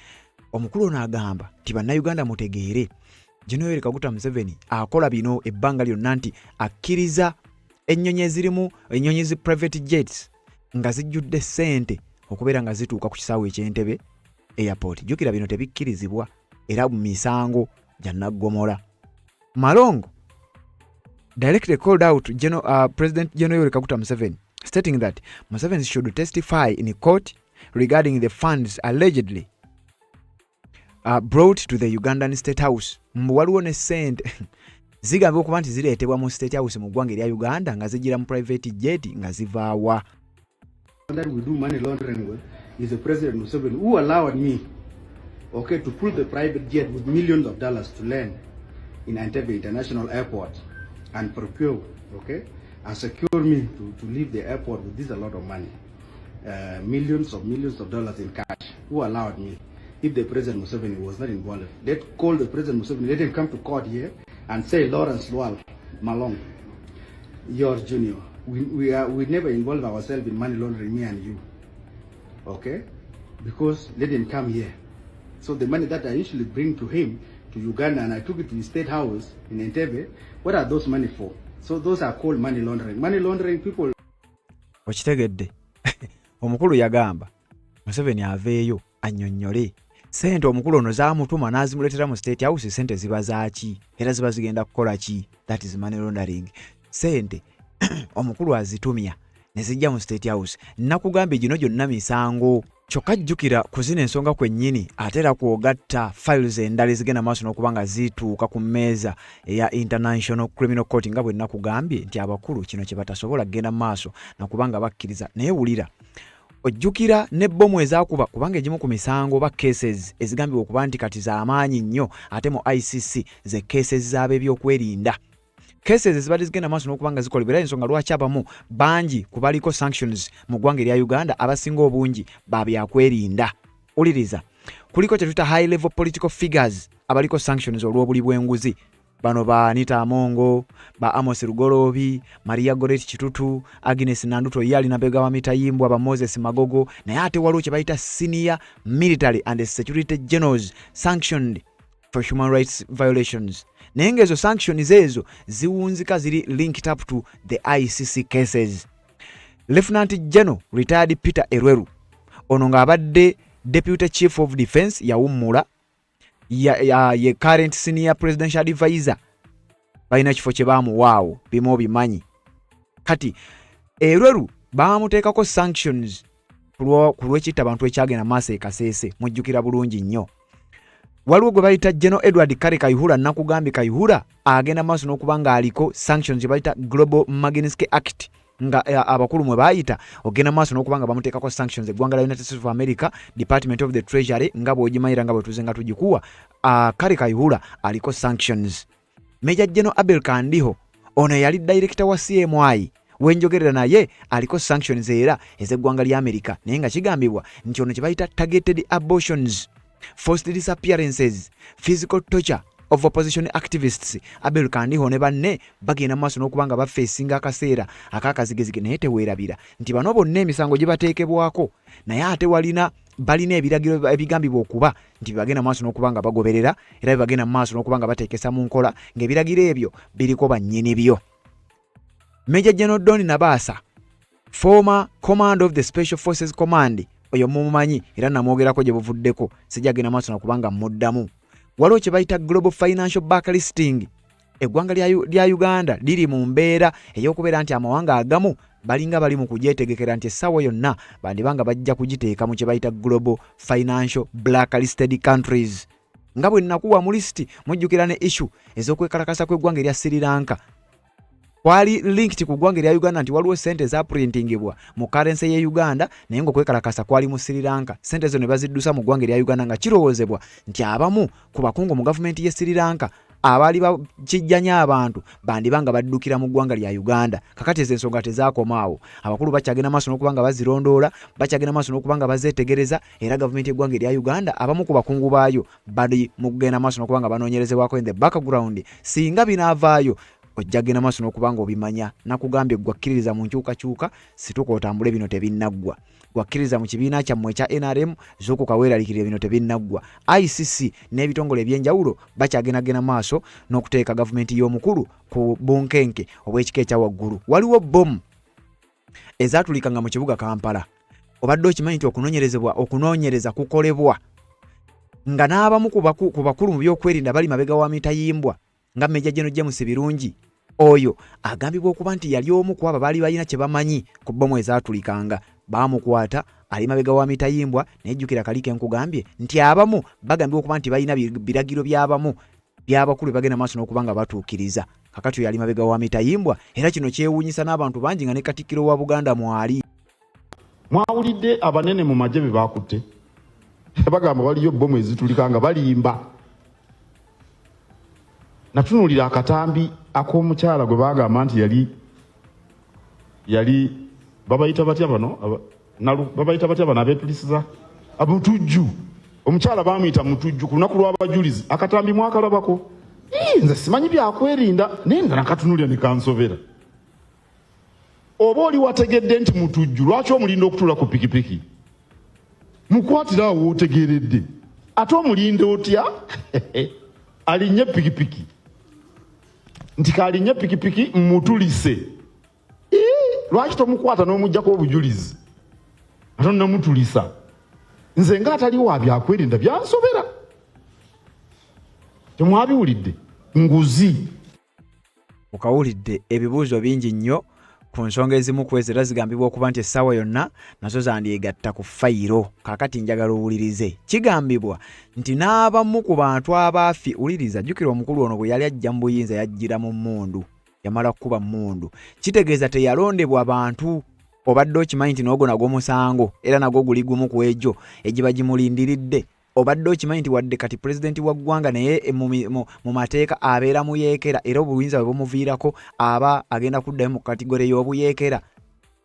omukulu ono agamba nti bannayuganda mutegeere, General Yoweri Kaguta Museveni akola bino ebbanga lyonna nti akkiriza ennyonyi ezirimu ennyonyi zi private jets nga zijjudde ssente okubeera nga zituuka ku kisaawe eky'Entebe Airport. Jjukira bino tebikkirizibwa era mu misango gya naggomola. Malongo directly called out President General Yoweri Kaguta Museveni, stating that Museveni should testify in court regarding the funds allegedly brought to the Ugandan State House. Mbu waliwo ne ssente zigambibwa okuba nti zireetebwa mu State House mu ggwanga erya Uganda nga zijjira mu private jet nga zivaawa. That we do money laundering with is the President Museveni, who allowed me, okay, to pull the private jet with millions of dollars to land in Entebbe International Airport and procure, okay, and secure me to leave the airport with this a lot of money, millions of dollars in cash. Who allowed me? If the President Museveni was not involved, let call the President Museveni, let him come to court here and say, Lawrence Lual Malong, your junior, we never involve ourselves in money laundering, me and you. Okay? Because let him come here. So the money that I usually bring to him to Uganda and I took it to his state house in Entebbe, what are those money for? So those are called money laundering. Money laundering people Okitegedde, omukulu yagamba Museveni aveeyo annyonnyole sente omukulu ono zaamutuma n'azimuleetera mu State House. Sente ziba zaaki era ziba zigenda kukola ki? That is money laundering. Sente omukulu azitumya ne zijja mu State House. Nakugambye gino gyonna misango. Kyokka jjukira ku zino ensonga kwennyini ate era kw'ogatta files endala ezigenda maaso n'okuba nga zituuka ku mmeeza eya International Criminal Court, nga bwe nakugambye nti abakulu kino kye batasobola kugenda mu maaso nakuba nga bakkiriza. Naye wulira, ojjukira ne bbomu ezaakuba, kubanga egimu ku misango oba cases ezigambibwa okuba nti kati z'amaanyi nnyo ate mu ICC ze cases z'ab'ebyokwerinda, cases ezibadde zigenda maaso n'okuba nga zikolebwa. Era ensonga lwaki abamu bangi ku baliko sanctions mu ggwanga erya Uganda abasinga obungi babyakwerinda. Wuliriza, kuliko kye tuyita high level political figures abaliko sanctions olw'obuli bw'enguzi. Bano ba Anita Amongo, ba Amos Lugoloobi, Maria Goret Kitutu, Agnes Nanduto, ye ali nabega wa mitayimbwa, ba Moses Magogo. Naye ate waliwo kye bayita senior military and security generals sanctioned for human rights violations, naye ng'ezo sanctions ezo ziwunzika ziri linked up to the ICC cases. Lieutenant General retired Peter Elwelu, ono ng'abadde deputy chief of defense, yawummula ye current senior presidential advisor, balina kifo kye baamuwaawo bimu obimanyi. Kati Elwelu baamuteekako sanctions ku lw'ekitta abantu ekyagenda maaso e Kaseese, mujjukira bulungi nnyo. Waliwo gwe bayita General Edward Kale Kayihura. Nakugambye Kayihura agenda maaso n'okuba ng'aliko sanctions gye bayita Global Magnitsky Act, nga abakulu mwe baayita ogenda maaso n'okuba nga bamuteekako sanctions eggwanga la United States of America, Department of the Treasury, nga bw'ogimanyira nga bwe tuze nga tugikuwa. Kale Kayihura aliko sanctions. Major General Abel Kandiho, ono yali director wa CMI wenjogerera, naye aliko sanctions era ez'eggwanga lya America, naye nga kigambibwa nti ono kye bayita targeted abortions, forced disappearances, physical torture of opposition activists, Abel Kandiho ne banne bagenda mu maaso n'okuba nga bafeesinga akaseera akakazigezige. Naye teweerabira nti bano bonna emisango gye bateekebwako, naye ate walina balina ebiragiro ebigambibwa okuba nti bagenda maaso n'okuba nga bagoberera era bebagenda mu maaso n'okuba nga bateekesa mu nkola, ng'ebiragiro ebyo biriko bannyini byo. Major General Don Nabaasa, former command of the Special Forces Command, oyo mumumanyi era namwogerako gye buvuddeko, sijja genda maaso nakubanga muddamu. Waliwo kye bayita global financial blacklisting. Eggwanga lya Uganda liri mu mbeera ey'okubeera nti amawanga agamu balinga bali mu kugyetegekera nti essaawa yonna bandibanga bajja kugiteeka mu kye bayita global financial blacklisted countries, nga bwe nakuwa mu lisiti. Mujjukira ne issue ez'okwekalakasa kw'eggwanga erya Sri Lanka. Kwali linked ku ggwanga erya Uganda nti waliwo ssente ezaprintingibwa mu currency ye Uganda naye ng'okwekalakasa kwali mu Sri Lanka. Ssente ezo ne baziddusa mu ggwanga erya Uganda nga kirowoozebwa nti abamu ku bakungu mu gavumenti y'e Sri Lanka abaali bakijjanya abantu bandiba nga baddukira mu ggwanga lya Uganda. Kakati ezo ensonga tezaakoma awo. Abakulu bakyagenda maaso n'okuba nga bazirondoola, bakyagenda maaso n'okuba nga bazeetegereza era gavumenti y'eggwanga erya Uganda abamu ku bakungu baayo bali mu kugenda maaso n'okuba nga banoonyerezebwako in the background. Singa binaavaayo ojja genda maaso n'okuba nga obimanya. Nakugambye ggwe akkiririza mu nkyukakyuka, situka otambule bino tebinnaggwa. Gwakkiriza mu kibiina kyammwe ekya NRM, zuukuka weeraliikirire bino tebinnaggwa. ICC n'ebitongole eby'enjawulo bakyagendagenda maaso n'okuteeka gavumenti y'omukulu ku bunkenke obw'ekika ekya waggulu. Waliwo bbomu ezaatulikanga mu kibuga Kampala. Obadde okimanyi nti okunoonyerezebwa okunoonyereza kukolebwa nga n'abamu ku bakulu mu byokwerinda bali mabega wa mitayimbwa nga Major General James Birungi oyo agambibwa okuba nti yali omu ku abo baali balina kye bamanyi ku bbomu ezaatulikanga. Baamukwata ali mabega wa mitayimbwa, naye jjukira kali ke nkugambye nti abamu bagambibwa okuba nti balina biragiro by'abamu by'abakulu bagenda maaso n'okuba nga batuukiriza. Kakati oyo ali mabega wa mitayimbwa era kino kyewuunyisa n'abantu bangi nga ne Katikkiro wa Buganda mwali. Mwawulidde abanene mu magye be baakutte bagamba waliyo bbomu ezitulika nga balimba. Natunuulira akatambi ak'omukyala gwe baagamba nti yali yali babayita batya bano babayita batya bano abeetulisiza mutujju. Omukyala baamuyita mutujju ku lunaku lw'abajulizi. Akatambi mwakalabako? Nze simanyi byakwerinda naye nga nakatunuulira ne kansobera. Oba oli wategedde nti mutujju, lwaki omulinda okutuula ku pikipiki? Mukwatire awo w'otegeeredde. Ate omulinda otya alinnye pikipiki? Nti kalinnye pikipiki mutulise. Lwaki tomukwata n'omuggyako obujulizi ate onamutulisa? Nze nga atali wa byakwerinda byansobera. Temwabiwulidde? Nguzi. Okawulidde ebibuuzo bingi nnyo ku nsonga ezimu ku ezo era zigambibwa okuba nti essaawa yonna nazo zandyegatta ku fayiro. Kaakati njagala owulirize. Kigambibwa nti n'abamu ku bantu abaafi wuliriza, jjukira omukulu ono bwe yali ajja mu buyinza yajjira mu mmundu, yamala kukuba mmundu. Kitegeeza teyalondebwa bantu. Obadde okimanyi nti n'ogwo nagwo musango era nagwo guli gumu ku egyo egiba gimulindiridde? Obadde okimanyi nti wadde kati pulezidenti wa ggwanga naye eh, mu mateeka abeera muyeekera era obuyinza bwe bumuviirako aba agenda kuddayo mu katigore y'obuyeekera?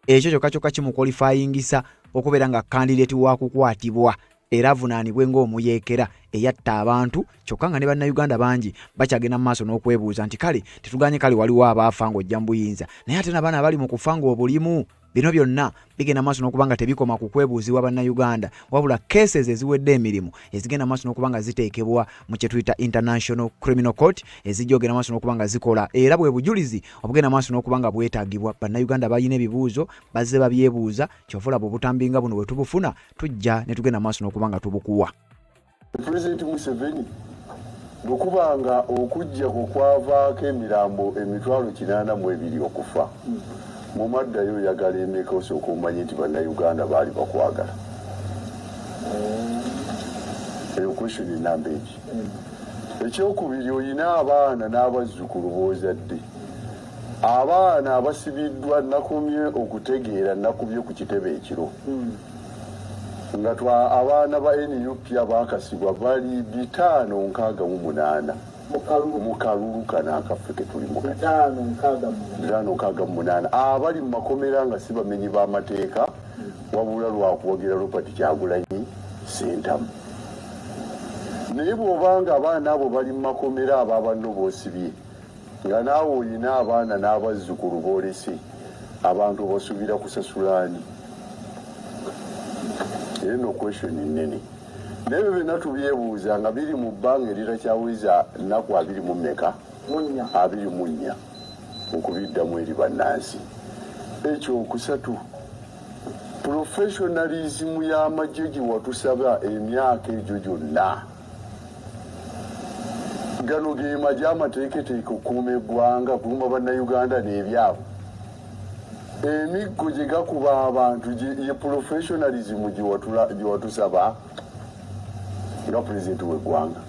Ekyo kyokka kyokka kimukwalifayingisa okubeera nga kandideeti wa kukwatibwa era avunaanibwe ng'omuyeekera eyatta abantu, kyokka nga ne Bannayuganda bangi bakyagenda mu maaso n'okwebuuza nti kale tetuganye kale waliwo abaafa ng'ojja mu buyinza naye ate nabaana abali mu kufa ng'obulimu. Bino byonna bigenda maaso n'okuba nga tebikoma ku kwebuuzibwa Bannayuganda wabula cases eziwedde emirimu ezigenda maaso n'okuba nga ziteekebwa mu kye tuyita International Criminal Court ezijja ogenda maaso n'okuba nga zikola era bwe bujulizi obugenda maaso n'okuba nga bwetaagibwa. Bannayuganda balina ebibuuzo bazze babyebuuza, kyova olaba obutambi nga buno bwe tubufuna tujja ne tugenda maaso n'okuba nga tubukuwa. Pulezidenti Museveni bwe kuba nga okujja kwe kwavaako emirambo 802,000 okufa, mu maddayo oyagala emeka osooke omanye nti Bannayuganda baali bakwagala? Eyo question ennamba egi. Ekyokubiri olina abaana n'abazzukulu b'ozadde. Abaana abasibiddwa nakomye okutegeera nakubye ku kitebe ekiro. Nga twa abaana ba nup abaakasibwa bali 568 mu kalulu kano akaffe ketulimu kati 568 abali mu makomera nga si bamenyi b'amateeka wabula lwakuwagira Robert Kyagulanyi Ssentamu. Naye bw'oba nga abaana abo bali mu makomera aba banno b'osibye nga naawe olina abaana n'abazzukulu b'olese, abantu obasuubira kusasula ani? Eyo nno question nnene. Naye ebyo byonna tubyebuuza nga biri mu bbanga eritakyaweza nnaku abiri mu mmeka? 24 okubiddamu eri bannansi. Ekyokusatu, professionalism y'amagye gye watusaba emyaka egyo gyonna. Gano ge magye amateeketeeke okukuuma eggwanga, okukuuma Bannayuganda n'ebyabwe. Emiggo gye gakuba abantu ye professionalism gye watusaba nga pulezidenti w'eggwanga.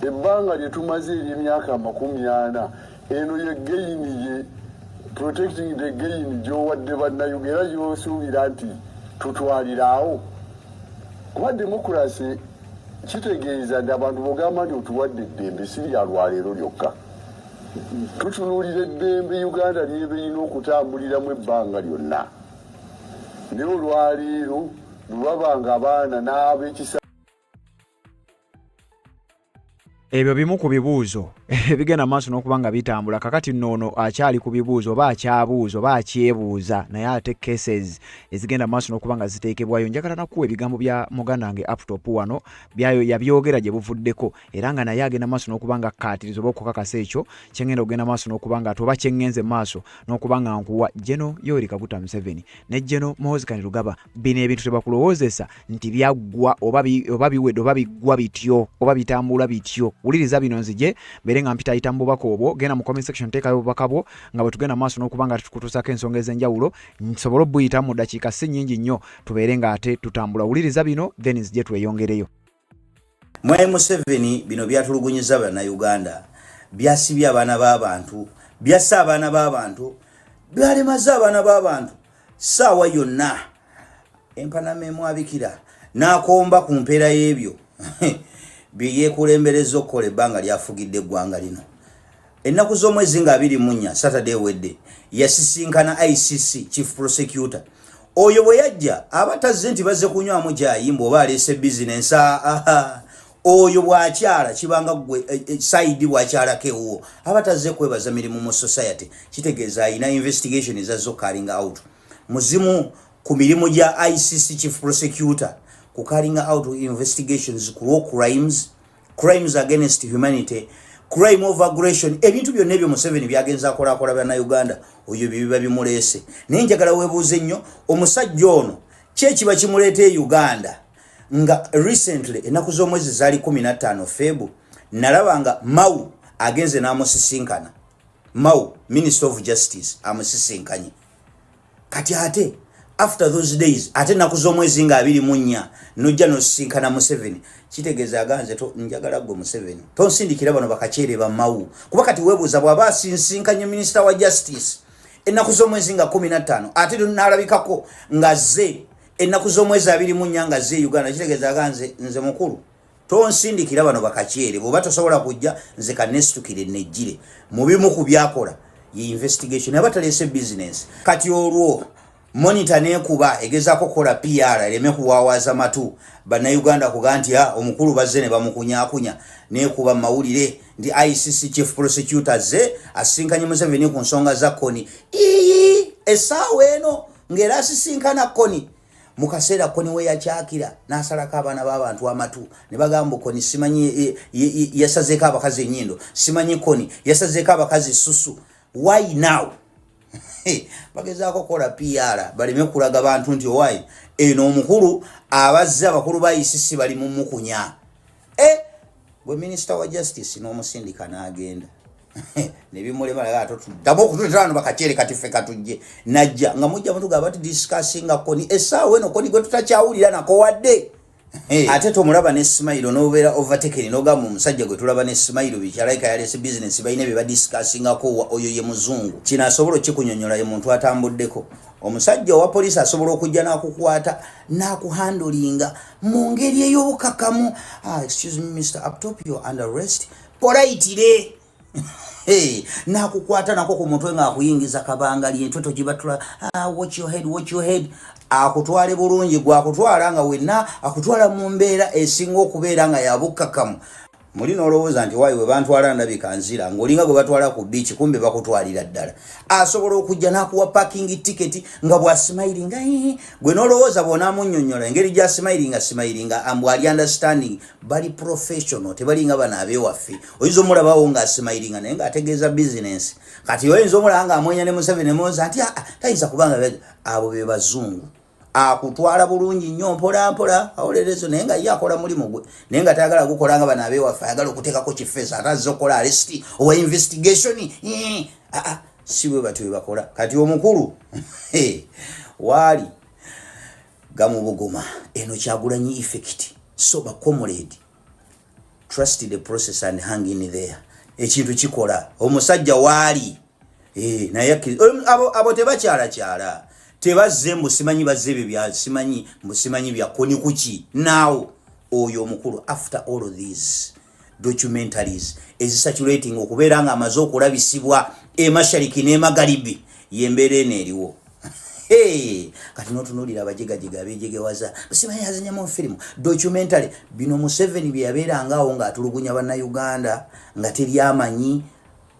Ebbanga lye tumaze ery'emyaka 40 eno ye geyini ye. Protecting the gain gy'owadde Bannayuganda era gy'osuubira nti tutwaliraawo, kuba democracy kitegeeza nti abantu bogamba nti otuwadde eddembe si lya lwaleero lyokka. Tutunuulira eddembe Uganda lyeba erina okutambuliramu ebbanga lyonna, naye olwaleero bwe baba nga abaana n'ab'ekisa. Ebyo bimu ku bibuuzo ebigenda maaso n'okuba nga bitambula kakati. Nno ono akyali ku bibuuzo oba akyabuuza oba akyebuuza, naye ate cases ezigenda maaso n'okuba nga ziteekebwayo. Njagala nakuwa ebigambo bya muganda wange Uptop wano, byayo yabyogera gye buvuddeko, era nga naye agenda maaso n'okuba nga akkaatiriza oba okukakasa ekyo kyengenda okugenda maaso n'okuba nga ate oba kyengenze maaso n'okuba nga nkuwa. General Yoweri Kaguta Museveni ne General Muhoozi Kainerugaba, bino ebintu tebakulowoozesa nti byaggwa oba biwedde oba biggwa bityo oba bitambula bityo. Wuliriza bino, nzije mbeere nga mpitayita mu bubaka obwo. Genda mu comment section, teekayo obubaka bwo nga bwe tugenda maaso n'okuba nga tukutuusaako ensonga ez'enjawulo, nsobole obuyitamu mu ddakiika si nnyingi nnyo, tubeere nga ate tutambula. Wuliriza bino, then nzije tweyongereyo. Mwai Museveni, bino byatulugunyiza Bannayuganda, byasibye abaana b'abantu, byasse abaana b'abantu, byalemaze abaana b'abantu. Saawa yonna empanama emwabikira n'akomba ku mpeera y'ebyo bye yeekulembereza okukola ebbanga lyafugidde eggwanga lino. Ennaku z'omwezi nga 24, Saturday ewedde, yasisinkana ICC chief prosecutor. Oyo bwe yajja, aba tazze nti bazze kunywamu gyayimba oba aleese bizinensi. Oyo bw'akyala kibanga gwe saidi bw'akyalako ewuwo, aba tazze kwebaza mirimu mu society. Kitegeeza ayina investigation ezazze okucarryinga out. Muzimu ku mirimu gya ICC chief prosecutor ku carrying out investigations ku war crimes, crimes against humanity, crime of aggression, ebintu byonna ebyo Museveni byagenza akolakola Bannayuganda, oyo byebiba bimuleese. Naye njagala weebuuze nnyo, omusajja ono ki ekiba kimuleeta e Uganda, nga recently ennaku z'omwezi zaali 15 Feb, nalaba nga Mao agenze n'amusisinkana. Mao, Minister of Justice, amusisinkanye. Kati ate after those days, ate ennaku z'omwezi nga 24, nojja nosisinkana Museveni. Kitegeeza aganze njagala gwe Museveni, tonsindikira bano bakakyere ba Mao. Kuba kati weebuuza, bw'aba asinsinkanye Minisita wa Justice ennaku z'omwezi nga 15, ate nalabikako nga ze ennaku z'omwezi 24 nga ze Uganda, kitegeeza aganze nze mukulu, tonsindikira bano bakakyere. Bw'oba tosobola kujja, nze kanestukire nejjire. Mu bimu ku byakola ye investigation, aba taleese business. Kati olwo Monitor nekuba egezaako kukola PR ereme kuwawaaza matu Bannayuganda kuga nti ah, omukulu bazze ne bamukunyakunya. Nekuba mawulire nti ICC chief prosecutor ze asisinkanye Museveni ku nsonga za Kony. Ii, essaawa eno ng'era asisinkana Kony mu kaseera Kony we yakyakira n'asalako abaana b'abantu amatu, ne bagamba Kony simanyi yasazeeko abakazi ennyindo, simanyi Kony yasazeeko abakazi susu. Why now? Bagezaako kukola PR baleme kulaga bantu nti owaayi eno omukulu abazze, abakulu ba ICC bali mu mukunya. E gwe Minisita wa Justice n'omusindika n'agenda nebimulema, tuddamu okutuletera wano bakakyere. Kati ffe katujje najja nga mujja mutugamba bati discussinga Kony. Essaawa eno Kony gwe tutakyawulira nako wadde, ate tomulaba ne smile, nobeera overtaken, nogamba omusajja gwe tulaba ne smile bikyalaika yalese business, balina bye badiscussingako. Oyo ye muzungu. Kino asobola okikunyonyola ye muntu atambuddeko. Omusajja owa poliisi asobola okujja n'akukwata n'akuhandlinga mu ngeri ey'obukakamu. "Ah, excuse me, Mr Uptop, you're under arrest," politely. N'akukwata nako ku mutwe ng'akuyingiza kabangali, entwe togibatula. "Ah, watch your head, watch your head." Akutwale bulungi, gwakutwala nga wenna akutwala mu mbeera esinga okubeera nga yabukkakamu. Muli n'olowooza nti waayi we bantwala ndabika nzira ng'olinga gwe batwala ku biiki, kumbe bakutwalira ddala. Asobola okujja n'akuwa parking ticket nga bw'asmilinga, gwe n'olowooza bw'onaamunnyonnyola engeri gy'asmilinga smilinga ambw ali understanding. Bali professional, tebalinga bano ab'ewaffe. Oyinza omulabawo ng'asmilinga naye ng'ategeeza business. Kati oyinza omulaba ng'amwenya ne Museveni, nemuwoza nti ah, ah, tayinza kubanga abo be bazungu. Akutwala bulungi nnyo mpola mpola, awolerezo, naye nga ye akola mulimu gwe, naye nga tayagala gukola nga bano abewaffe. Ayagala okuteekako kifeesa, ate azze okukola arrest owa investigation. Ah, ah, si bwe batyo bwe bakola. Kati omukulu waali gamubuguma eno Kyagulanyi effect. So bacomrade, trust the process and hang in there. Ekintu kikola omusajja waali. Eh, naye abo, abo tebakyalakyala tebazze mbu simanyi bazze ebyo bya simanyi mbu simanyi bya koni kuki. Now oyo omukulu, after all of these documentaries ezisaturating okubeera nga amaze okulabisibwa emashariki n'emagaribi, yembeera eno eriwo. Hey, kati notunuulira abajegajega abejegewaza simanyi azanyamu firimu documentary. Bino Museveni bye yabeeranga awo ng'atulugunya Bannayuganda nga teryamanyi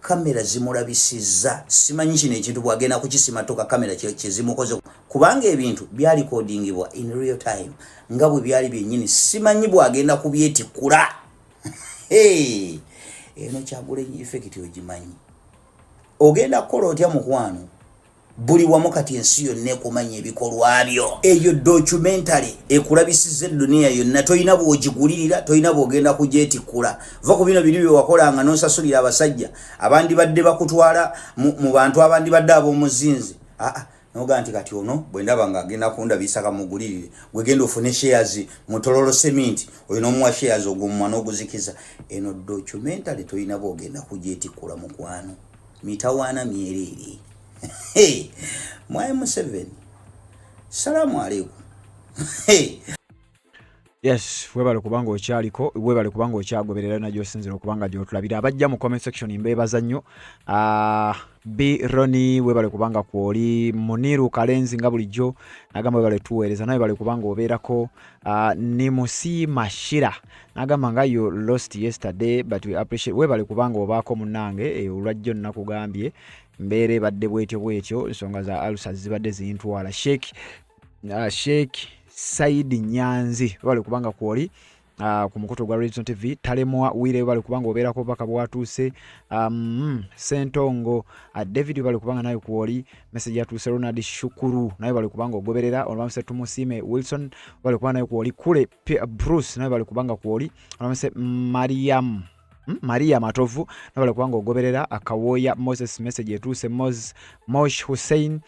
kamera zimulabisizza. Simanyi kino ekintu bwagenda kukisimatuka kamera kyezimukoze, kubanga ebintu byalikodingibwa in real time nga bwe byali byennyini. Simanyi bwagenda kubyetikkula. Hey, eno Kyagulanyi effect ogimanyi, ogenda kukola otya mukwano? Buli wamu kati ensi yonna ekumanya ebikolwa byo. Eyo documentary ekulabisiza eduniya yonna, tolina bwogigulirira, tolina bwogenda kugyetikkula. Va ku bino biri byewakolanga nosasulira abasajja abandibadde bakutwala mu bantu abandibadde ab'omuzinzi. Aa, noga nti kati ono bwe ndaba nga agenda kundabisa kamugulirire. Gwegenda ofune shares mutololo cement, olina omuwa shares ogwomumwa n'oguzikiza. Eno documentary tolina bwogenda kugyetikkula mukwano, mitawaana myereere. Mwai Museveni, salamu aleikum. Yes, webale kubanga okyaliko, webale kubanga okyagoberera na gyosinzira okubanga gyotulabira. Abajja mu comment section mbeebaza nnyo. B Roni, webale kubanga kwoli. Muniru Kalenzi nga bulijjo nagamba webale tuweereza, nawe webale kubanga obeerako. Nimusi Mashira nagamba nga you lost yesterday but we appreciate, webale kubanga obaako munnange. Olwajjo nakugambye mbeera ebadde bwetyo bwetyo, ensonga za alusa zibadde zintwala. Sheikh Saidi Nyanzi, webale kubanga kwoli ku mukutu gwa Redson TV. Talemwa Wire, webale kubanga obeerako, obubaka bwatuuse. Sentongo David, webale kubanga nawe kwoli, message yatuuse. Ronald Shukuru, nawe webale kubanga ogoberera. Olwamuse Tumusiime Wilson, webale kubanga nawe kwoli. Kule Bruce, nawe webale kubanga kwoli. Olwamuse Mariam, Maria Matovu, nabale kubanga ogoberera. Akawooya Moses, message etuuse. Mos Mosh Hussein,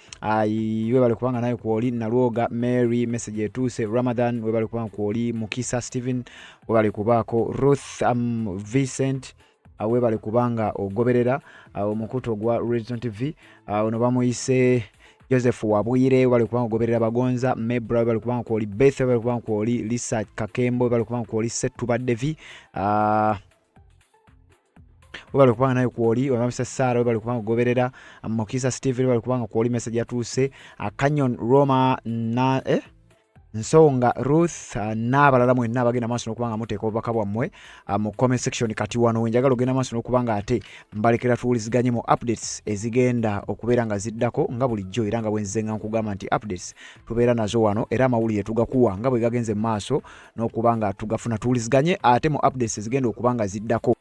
webale kubanga naye kwoli. Nalwoga Mary, message etuuse. Ramadan, webale kubanga kwoli. Mukisa Stephen, webale kubaako. Ruth Vincent, webale kubanga ogoberera omukutu ogwa Redson TV. Ono bamuyise Joseph Wabwire, webale kubanga ogoberera. Bagonza Mebra, webale kubanga kwoli. Beth, webale kubanga kwoli. Lisa Kakembo, webale kubanga kwoli. Setuba Devi, webale kubanga naye kwoli. Wamamisa Sara, webale kubanga ogoberera. Mukisa Steven, webale kubanga kwoli, message yatuuse. Canyon Roma na Nsonga Ruth, n'abalala mwenna abagenda maaso n'okuba nga muteeka obubaka bwammwe mu comment section. Kati wano wenjagala ogenda maaso n'okuba nga ate mbalekera tuwuliziganye mu updates ezigenda okubeera nga ziddako nga bulijjo, era nga bwenzize nga nkugamba nti updates tubeera nazo wano, era amawulire tugakuwa nga bwe gagenze mu maaso n'okuba nga tugafuna. Tuwuliziganye ate mu updates ezigenda okuba nga ziddako.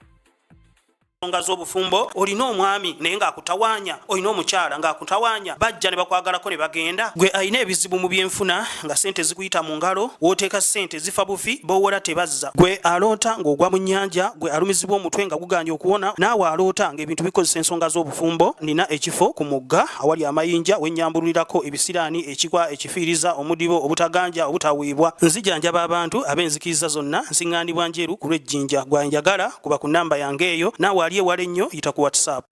Ensonga z'obufumbo, olina omwami naye ng'akutawaanya, olina omukyala ng'akutawaanya, bajja ne bakwagalako ne bagenda. Gwe alina ebizibu mu byenfuna nga ssente zikuyita mu ngalo, w'oteeka ssente zifa bufi, b'owola tebazza. Gwe aloota ng'ogwa mu nnyanja, gwe alumizibwa omutwe nga gugaanye okuwona, naawe aloota ng'ebintu bikozesa ensonga z'obufumbo, nina ekifo ku mugga awali amayinja wennyambululirako ebisiraani, ekikwa, ekifiiriza, omudibo, obutaganja, obutaweebwa. Nzijanjaba abantu ab'enzikiriza zonna, nsiŋŋaanibwa Njeru ku lw'e Jinja. Gwe anjagala kuba ku nnamba yange eyo, naawe ali ewala ennyo yita ku WhatsApp.